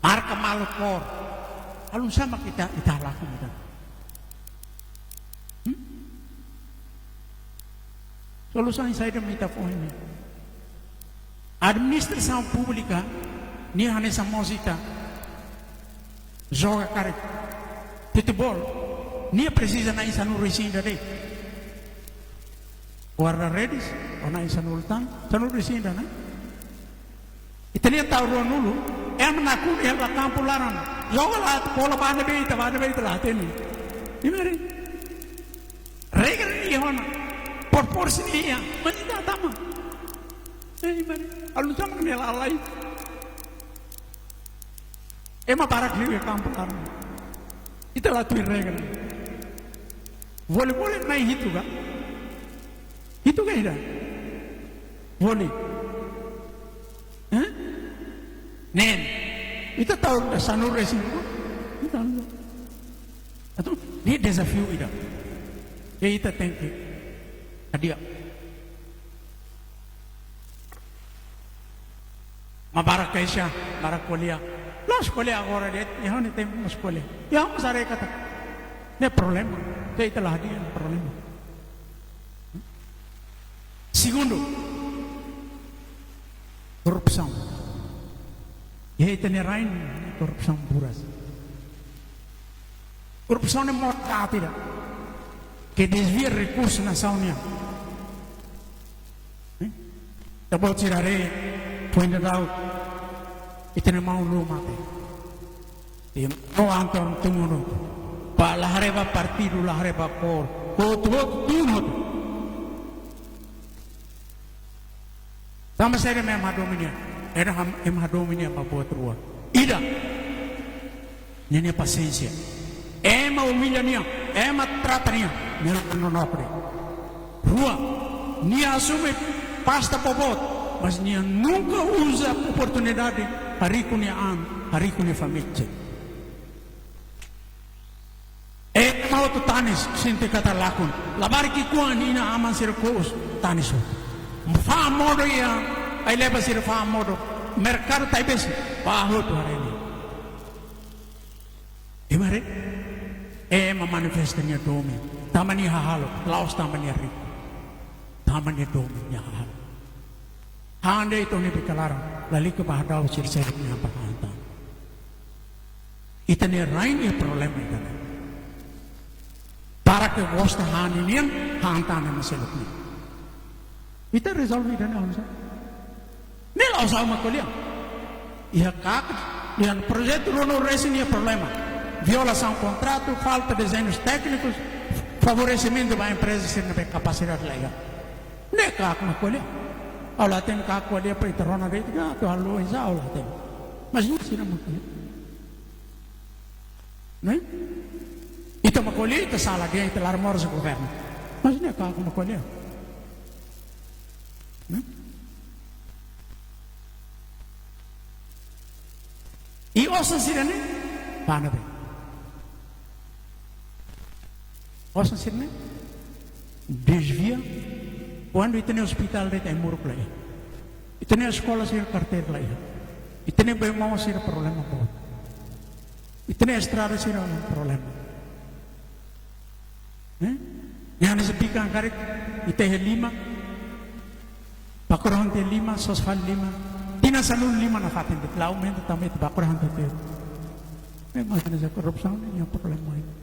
Marka malu kór. Halo nu'usá mak ita, ita halakon ida. Hmm? Solusaun saida mak ita fó ne'e? Administrasaun públika, nia hanesan mós ita joga karik, futeból, nia presiza na'in sanulu-resin-ida de'it. Guarda-redes, ó na'in sanulu tan, sanulu-resin-ida, ne'e? Ita-nia tau ruanulu, ema nakonu iha kampu laran. Joga la, bola ba ne'ebé ita, ba ne'ebé ita la hatene. Imi haree. Regra ne'e iha ona. Proporsi ne'e iha. Mas ita la tama. Eh, imi haree. Halo nu'usá mak ne'e lalais. Ema barak liu iha kampu laran. Ita la tuir regra. Voleibol na'in hitu ka? Ita ke ida. Voli. Hah? Neen. Ita tau ida sanulu-resin-rua. Ita tau. Atu, ne'e dezafiu ida. I ita tenke hadi'a. Mak barak keixa, barak ko'alia. La'ós ko'alia agora de'it, iha ne'e tempu mós ko'alia. Iha mós haree katak ne'e problema. Ita la hadi'a problema. Segundu, korrupsaun. Iha ita-nia rain, korrupsaun buras. Korrupsaun ne'e mós ida ke dezvia rekursu nasaun nian. Eh? Ita-boot sira haree, foin daudaun, ita-nia maun-lubun mate. Ita-nia maun Anton tun hotu. Ba, la haree ba partidu, la haree ba kór. Hotu-hotu tun hotu. Tanba saida mak ema hadomi nia? Ema ham-, ema hadomi nia mak buat rua. Ida, ninia pasiénsia. Ema umilha nia, ema trata nia, nia la nonook de'it. Rua, nia asume pasta boboot, mas nia nunka uza oportunidade hariku nia an, hariku nia família. Ema hotu tanis, sente katak lakon. Labarik ki'ikoan inan-aman sira ko'us, tanis hotu. Fa'an modo iha, ai-leba sira fa'an modo. Merkadu Taibesi, fa'an hotu haree nia. Ema haree, ema manifesta nia domin. Tanba nia hahalok, la'ós tanba nia riku. Tanba nia domin, nia hahalok. Ha'u dehan ita-nia bikalaran, lalika ba hadau sira seluk nia ba han tan. Ita-nia rain iha problema ida-ne'e. Barak ke gosta han nian, han tan ema seluk nian. Ita rezolve ida-ne'e oinsá? Ne'e la'ós ha'u mak ko'alia. Iha KAK, iha projetu ruanulu-resin iha problema. Violasaun kontratu, falta dezeñus téknikus, favoresimentu ba empreza sira ne'ebé kapasidade la iha. Ne'e KAK mak ko'alia. Ha'u la hatene KAK ko'alia para ita rona de'it ka, atu halo oinsá, ha'u la hatene. Mas ne'e sira mak ko'alia. Ne'e? Ita mak ko'alia, ita sala dehan, ita la moras iha governu. Mas ne'e KAK mak ko'alia. Ne'e? I osan sira-ne'e, pana be. Osan sira-ne'e dezvia, kuandu ita-nia ospitál de'it ai-moruk la iha. Ita-nia eskola sira karteira la iha. Ita-nia bee-moos sira problema boot. Ita-nia estrada sira problema. Eh? Nia hanesan bikan karik, ita iha lima, baku rona tiha lima, sosa fali lima, tinan sanulu lima nafatin de'it, la aumenta tanba ita baku rona tiha. Memang hanesan korrupsaun ne'e problema ne'e.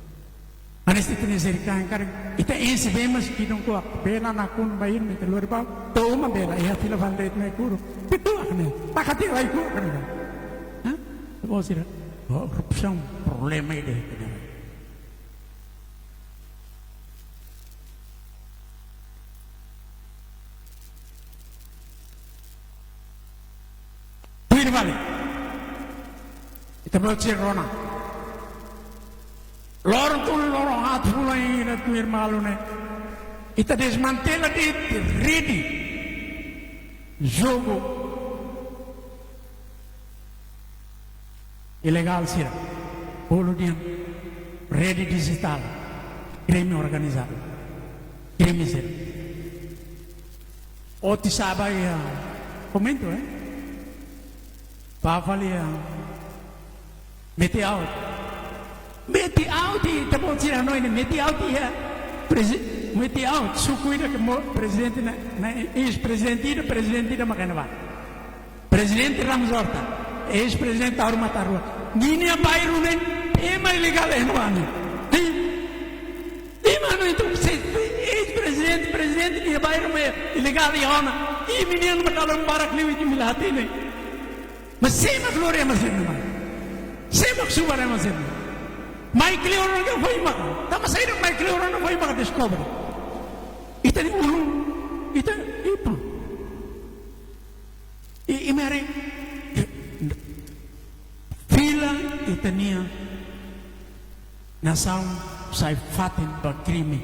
Hanesan ita-nia jerikán karik, ita enxe bee mas kidun kuak, bee la nakonu ba ita, ita lori ba to'o uma bee la iha, fila fali de'it mai kuru. Ita tuak ne'e, taka tiha lai kuak ne'e. Hah? Ita-boot sira, korrupsaun problema ida ita-nia. Tuir fali. Ita-boot sira rona. Loron tolu, loron haat fulan ida tuir malu ne'e. Ita desmantela de'it rede jogu ilegál sira, bolu dehan rede dijitál, krime organizadu, krime sira. Oinsá ba iha komentu, eh? Ba fali iha Meti-Aut. Meti-Aut, ita-boot sira hanoin ne'e, Meti-Aut iha presi-, Meti-Aut, suku ida ke mós prezidente ne'e, ne'e eis-prezidente ida, prezidente ida mak iha ne'ebá. Prezidente Ramos-Horta, eis-prezidente Taur Matan Ruak. Ninia bairru ne'e, ema ilegál iha ne'ebá ne'e. Hein? Ema ne'e entaun, se eis-prezidente, prezidente nia bairru mak ilegál iha ona. Imi-nian mak dala barak liu imi la hatene. Mas sé mak lori ema sira-ne'e mai? Sé mak subar ema sira-ne'e? Mai kleur ona foin mak. Tanba saida mai kleur ona foin mak deskobre? Ita-nia ulun, ita, ita. I, i mere, fila ita-nia nasaun sai fatin ba krime.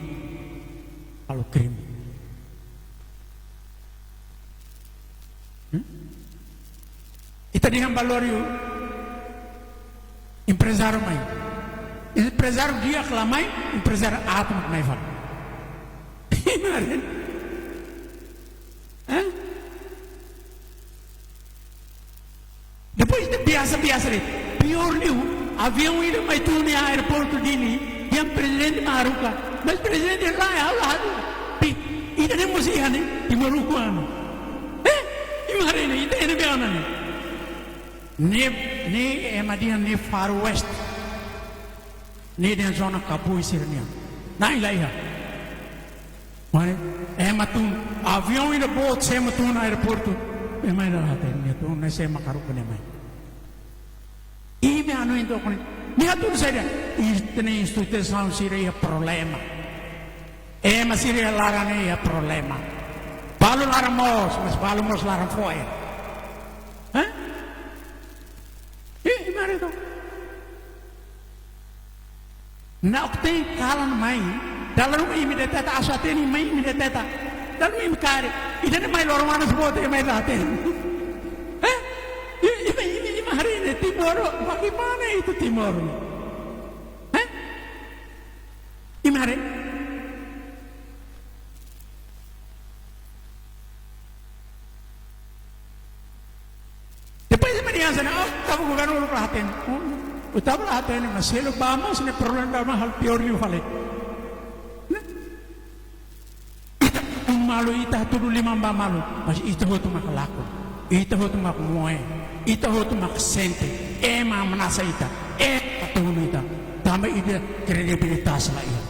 Halo krime. Ita dehan ba lori emprezáriu mai. Emprezáriu di'ak la mai, emprezáriu aat mak mai fali. Imi haree? Hah? Depois de biasa-biasa de'it. Piór liu, aviaun ida mai tun iha aeroportu Dili, dehan prezidente mak haruka. Mas prezidente la, ha'u la haruka. Pi, ida-ne'e mós iha ne'e, timoroan. Eh? Imi haree ne'e, ita iha ne'ebé ona ne'e? Ne'e, ne'e ema dehan ne'e Far West. Ne'e dehan zona kaboi sira-nian. Na'in la iha. Mane, ema tun, aviaun ida boot, sé mak tun iha aeroportu. Ema ida la hatene, nia tun, ne'e sé mak haruka ne'e mai. Imi hanoin took ne'e. Nia hatene saida? Ita-nia instituisaun sira iha problema. Ema sira iha laran ne'e iha problema. Balu laran moos, mas balu mós laran fo'er. Hah? Ih, imi haree took. Na'ok-teen kalan mai, dala ruma imi deteta, asu hatene mai imi deteta. Dala ruma imi kaer, ida-ne'e mai loron anos boot imi la hatene. Eh? I-, imi, imi, imi haree ne'e Timor, bagaimana itu Timor? Eh? Imi haree? Depois imi dehan hanesan, oh, ita-boot governu uluk la hatene. Oh, ita-boot la hatene, mas seluk ba mós ne'e problema ba mós halo piór liu fali. Ne'e? Ita hatudu malu, ita hatudu liman ba malu, mas ita hotu mak lakon. Ita hotu mak moe. Ita hotu mak sente. Ema ameasa ita. Ema hatene ita. Tanba ita kredibilidade la iha.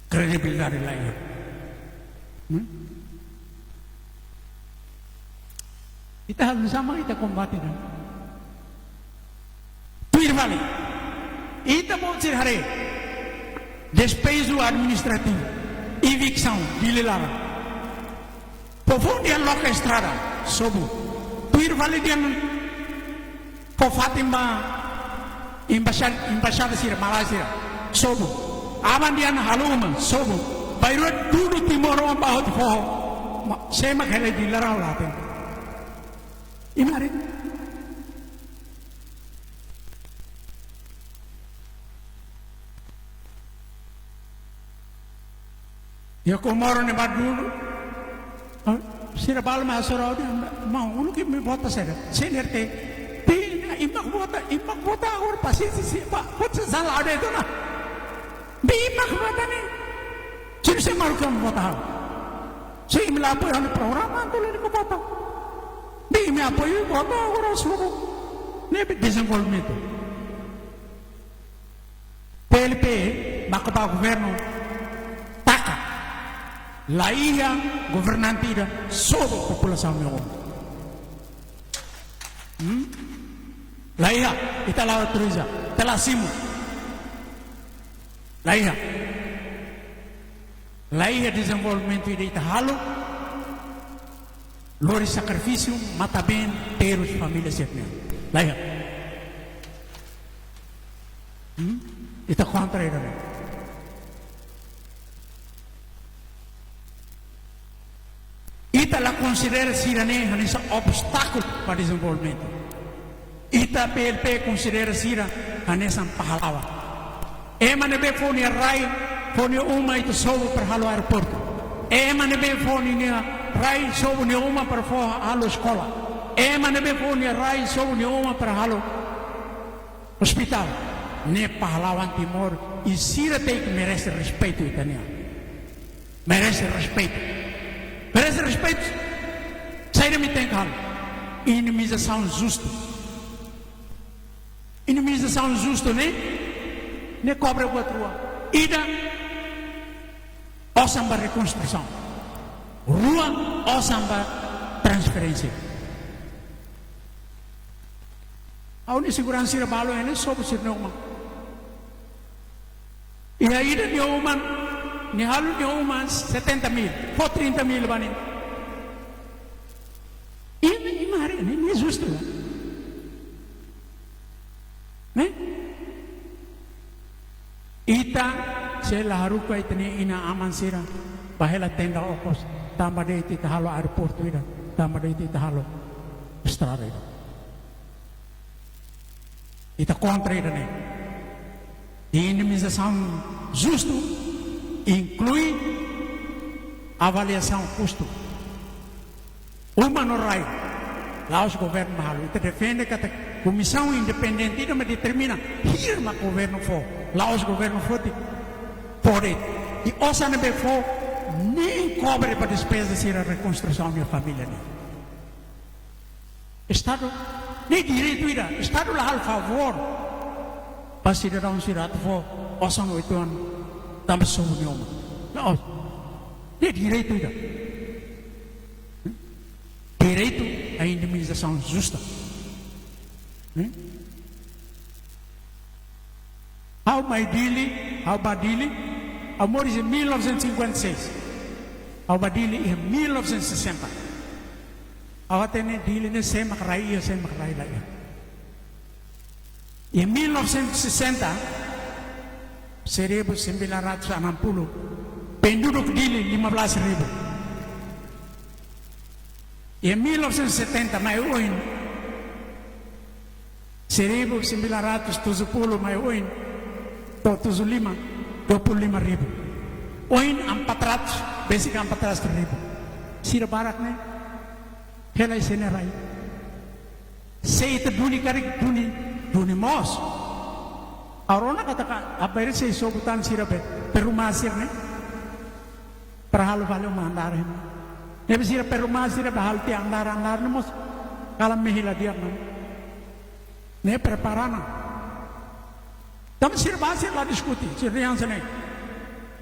Kredibilidade la iha. Hmm? Ita halo nu'usá mak ita kombate ne'e? Tuir fali. Ita-boot sira haree. Despeju administrativu. Eviksaun, Dili laran. Foufoun dehan loke estrada, sobu. Tuir fali dehan fó fatin ba embaixada, embaixada sira, Malázia sira, sobu. Aban dehan halo uma, sobu. Bainrua dudu timoroan ba hotu foho. Ma, sé mak hela Dili laran la hatene. Imi haree? Iha Komoro ne'ebá dulu, ah, sira balu mak hasoru ha'u dehan, maun, uluk imi vota saida? Sé nia R T. Pi, imi mak vota, imi mak vota agora, pasiénsia, se, pa, vota sala ada itu na. Pi, imi mak vota ne'e. Sira sé mak haruka vota ha'u? Se imi la apoia ha'u-nia programa, entaun lalika vota. Pi, imi apoia, vota agora, sobu. Ne'ebé dezenvolvimentu. P L P mak ba governu taka. La iha governante ida sobu populasaun nia oan. Hmm? La iha, ita la autoriza, ita la simu. La iha. La iha dezenvolvimentu ida ita halo. Lori sakrifísiu, matan-been, terus família sira-nian. La iha. Hmm? Ita kontra ida-ne'e. Ita la konsidera sira-ne'e hanesan obstákulu ba dezenvolvimentu. Ita P L P konsidera sira hanesan pahlawan. Ema ne'ebé fó nia rai, fó nia uma ita sobu para halo aeroportu. Ema ne'ebé fó nia rai, sobu nia uma para fó halo eskola. Ema ne'ebé fó nia rai, sobu nia uma para halo ospitál. Ne'e pahlawan Timor, i sira tenke merese respeitu ita-nian. Merese respeitu. Merese respeitu. Saida mak ita tenke halo? Indemnizasaun justu. Indemnizasaun justu ne'e, ne'e kobra buat rua. Ida, osan ba rekonstrusaun. Rua, osan ba transferénsia. Ha'u-nia seguransa sira balu ne'e sobu sira-nia uma. Iha ida nia uma, nia halo nia uma setenta mil, fó trinta mil ba nia. Imi, imi haree, ne'e, ne'e justu ka? Ne'e? Ita sei la haruka ita-nia inan-aman sira ba hela tenda okos, tanba de'it ita halo aeroportu ida. Tanba de'it ita halo estrada ida. Ita kontra ida-ne'e. I indemnizasaun justu inklui avaliasaun kustu. Uma no rai, la'ós governu mak halo. Ita defende katak komisaun independente ida mak determina hira mak governu fó, la'ós governu foti fó de'it. I osan ne'ebé fó nein kobre ba despeza sira rekonstrusaun nia família ne'e. Estadu, ne'e direitu ida, Estadu la halo favór ba sidadaun sira atu fó osan uitoan tanba sobu nia uma. La'ós. Ne'e direitu ida. Direitu à indemnização justa. Ne'e? Ha'u mai Dili, ha'u bá Dili, ha'u moris iha mil novecentos e cinquenta e seis. Ha'u bá Dili iha mil novecentos e sessenta. Ha'u hatene Dili ne'e sé mak rai iha, sé mak rai la iha. Iha mil novecentos e sessenta, seribu sembilan ratus enam puluh, penduduk Dili lima belas ribu. Iha mil novecentos e setenta mai oin, seribu sembilan ratus tujuh puluh mai oin, to'o tujuh lima, dua puluh lima ribu. Oin empat ratus, besik empat ratus ribu. Sira barak ne'e hela iha sira-nia rai. Se ita duni karik duni, duni mós. Ha'u rona katak abair sei sobu tan sira be, perumah sira ne'e. Para halo fali uma andar ne'e. Ne'ebé sira perumah sira be halo tiha andar, andar ne'e mós kalan mehi la di'ak ona. Ne'e prepara ona. Tanba sira bá sira la diskute, sira dehan hanesan ne'e.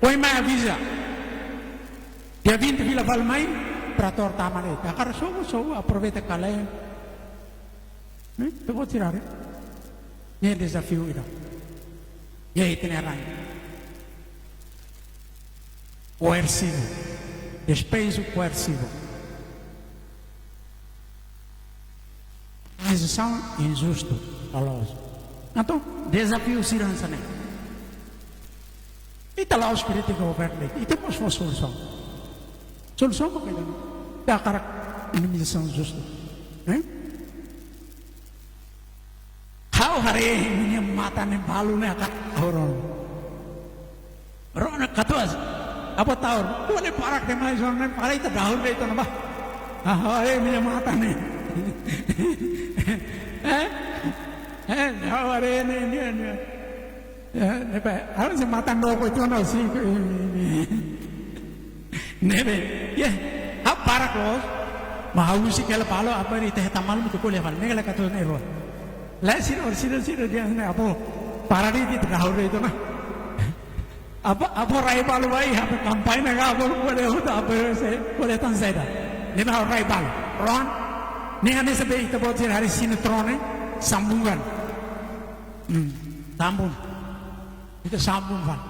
Ohin mai aviza. Dia vinte fila fali mai, tratór tama de'it. Hakarak sobu, sobu, aproveita kalae. Ne'e, ita-boot sira haree. Ne'e dezafiu ida. Iha ita-nia rai. Koersivu. Despeju koersivu. Desizaun injustu, la'ós. Entaun, dezafiu sira hanesan ne'e. Ita la'ós kritika governu, ita mós fó solusaun. Solusaun mak ida-ne'e. Ita hakarak indemnizasaun justu. Eh? Ha'u haree imi-nia matan ne'e balu ne'e hakarak ha'u rona. Rona katuas. Apa taur? Kole parak demais, rona parak ita dahur de'it ona ba. Ah, haree imi-nia matan ne'e. Eh? Eh, ha'u haree ne'e, ne'e, ne'e. Eh, ne'ebé, ha'u sei matan doko itu na si. Ne'ebé, ya, ha'u parak loos. Maibé ha'u sei kela balu, apa ita hetan malu mak ita ko'alia fali. Ne'e kala katuas ne'e rua. Lae sira, sira, sira dehan hanesan ne'e, apa, para di, di, dahur de'it ona. Apa, apa rai balu ba iha, apa kampaña ka, apa ko'alia hotu, apa sei, ko'alia tan saida. Ne'ebé ha'u rai balu. Rona, ne'e hanesan be ita-boot sira haree sinetron ne'e, sambungan. Hmm, sambung. Ita sambung fali.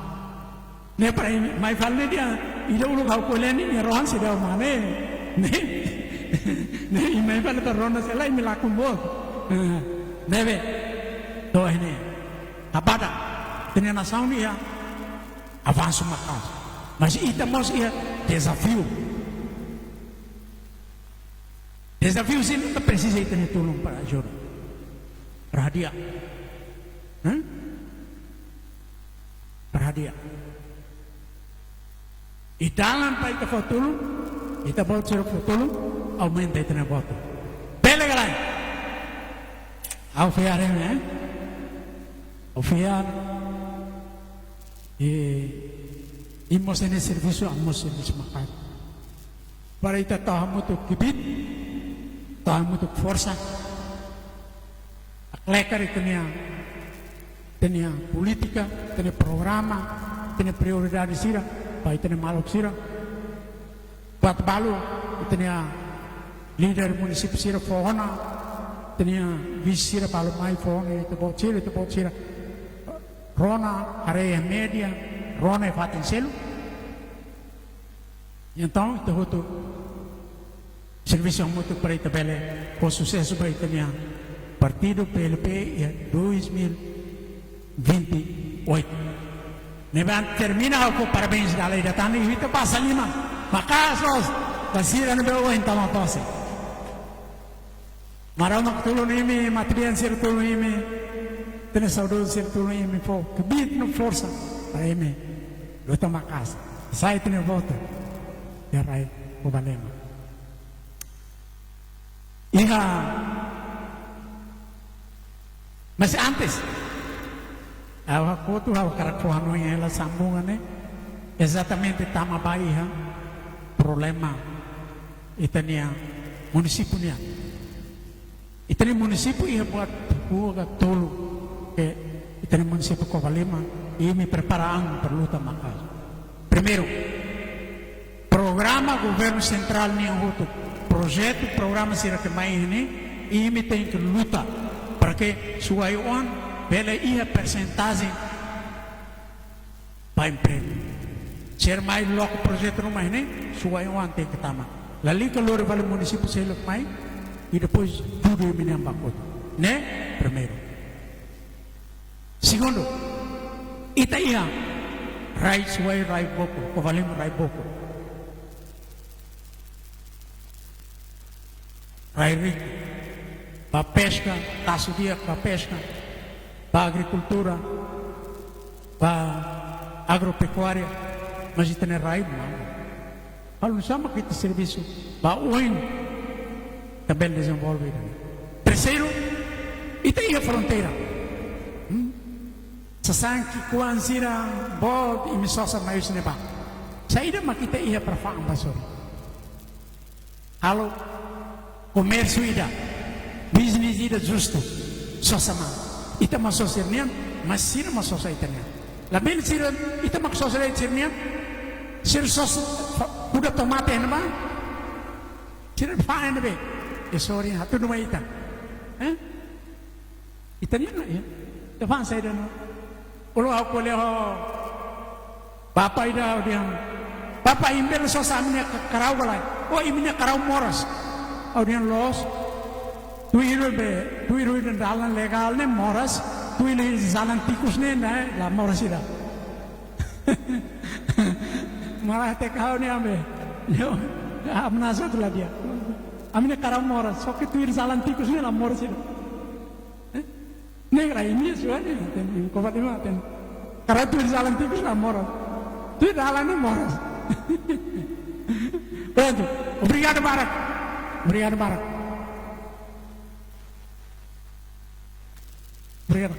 Ne'e para imi, mai fali ne'e dehan, ida uluk ha'u ko'alia ne'e, ne'e rohan seidauk mak ne'e. Ne'e, ne'e, imi mai fali ita rona sela imi lakon boot. Eh, ne'ebé, to'o iha ne'e. Abada, ita-nia nasaun ne'e iha avansu maka'as. Mas ita mós iha dezafiu. Dezafiu sira-ne'e ita presiza ita-nia tulun para ajuda. Para hadi'a. Hah? Para hadi'a. I dalan para ita fó tulun, ita-boot sira fó tulun, aumenta ita-nia votu. Bele ka lae? Ha'u fiar ne'e, eh? Ha'u fiar. I, i mós ne'e servisu, ami mós servisu maka'as. Para ita tau hamutuk kbiit, tau hamutuk forsa. Haklekar ita-nia, ita-nia polítika, ita-nia programa, ita-nia prioridade sira, ba ita-nia maluk sira. Buat balu, ita-nia líder munisípiu sira fó ona, ita-nia vise sira balu mai fó ona, ita-boot sira, ita-boot sira. Rona, haree iha média, rona iha fatin seluk. Entaun, ita hotu servisu hamutuk para ita bele fó susesu ba ita-nia partidu P L P iha dois mil e vinte e oito. Ne'ebé termina ha'u fó parabéns dala ida tan, i ita basa liman maka'as loos ba sira ne'ebé ohin tama pose. Maromak tulun imi, matebian sira tulun imi, ita-nia saudozu sira tulun imi fó kbiit no forsa para imi luta maka'as. Sai ita-nia votu iha rai Covalima. Iha, mas antes, ha'u hakotu, ha'u hakarak fó hanoin hela sambungan ne'e, ezatamente tama ba iha problema ita-nia munisípiu nian. Ita-nia munisípiu iha buat rua ka tolu ke ita-nia munisípiu Covalima, imi prepara an para luta maka'as. Primeiru, programa governu sentrál nian hotu, projetu, programa sira ke mai iha ne'e, imi tenke luta para ke Suai oan bele iha persentajen ba empregu. Sira mai loke projetu ruma iha ne'e, Suai oan tenke tama. Lalika lori fali munisípiu seluk mai, i depois tudu imi-nian ba kotuk. Ne'e primeiru. Segundu, ita iha rai Suai, rai bokur, Covalima rai bokur. Rai riku ba peska, tasu di'ak ba peska, ba agrikultura, ba agropekuária, mas ita-nia rai malu. Halo nu'usá mak ita servisu ba oin ita bele dezenvolve ida-ne'e. Terseiru, ita iha fronteira. Hmm? Sasán ki'ikoan sira boot imi sosa mai husi ne'ebá. Saida mak ita iha para fa'an ba sorin? Halo komérsiu ida, bisnis ida justu, sosa mai. Ita mak sosa sira-nian, mas sira mak sosa ita-nian. Labele sira, ita mak sosa de'it sira-nian, sira sosa fa-, kuda tomate iha ne'ebá, sira fa'an iha ne'ebé? E sorin hatu numa ita. Eh? Ita-nian ona, ya. Ita fa'an saida ona? Uluk ha'u ko'alia ho bapa ida, ha'u dehan: "Bapa, imi bele sosa ami-nia ka-, karau ka lae?" "Oh, imi-nia karau moras." Ha'u dehan: "Loos. Tuir be, tuir dalan legál ne'e moras. Tuir dalan tikus ne'e, ne'e la moras ida." Malah te kau ni ambe. Yo, amna satu lagi ya. Ami-nia karau moras, só ke tuir dalan tikus ne'e la moras ida. Eh? Ne'e rai imi Suai ne'e, ten, Covalima ten. Karau tuir dalan tikus la moras. Tuir dalan ne'e moras. Prontu. Obrigadu barak. Obrigadu barak. Obrigadu.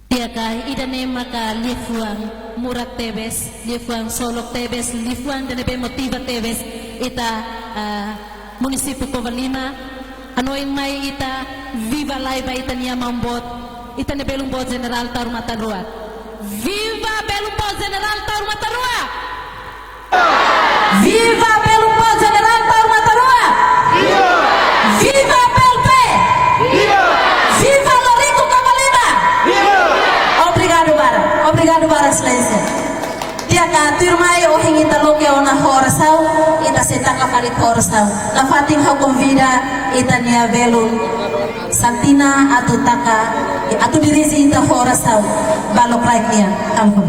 Di'ak, ida-ne'e maka liafuan murak tebes, liafuan solok tebes, liafuan ida ne'ebé motiva tebes ita, ah, munisípiu Covalima. Hanoin mai ita, viva lai ba ita-nia maun boot, ita-nia belun boot Jenerál Taur Matan Ruak. Viva belun boot Jenerál Taur Matan Ruak! Viva belun boot Jenerál Taur Matan Ruak! Viva! Viva P L P! Viva! Viva Loriku Covalima! Viva! Obrigadu barak, obrigadu barak, Exelénsia. Di'ak, tuirmai ohin ita loke ona ho orasaun, ita sei taka fali ho orasaun. Nafatin ha'u konvida ita-nia belun Santina atu taka, atu dirije ita ho orasaun ba lokraik nian. Ampun.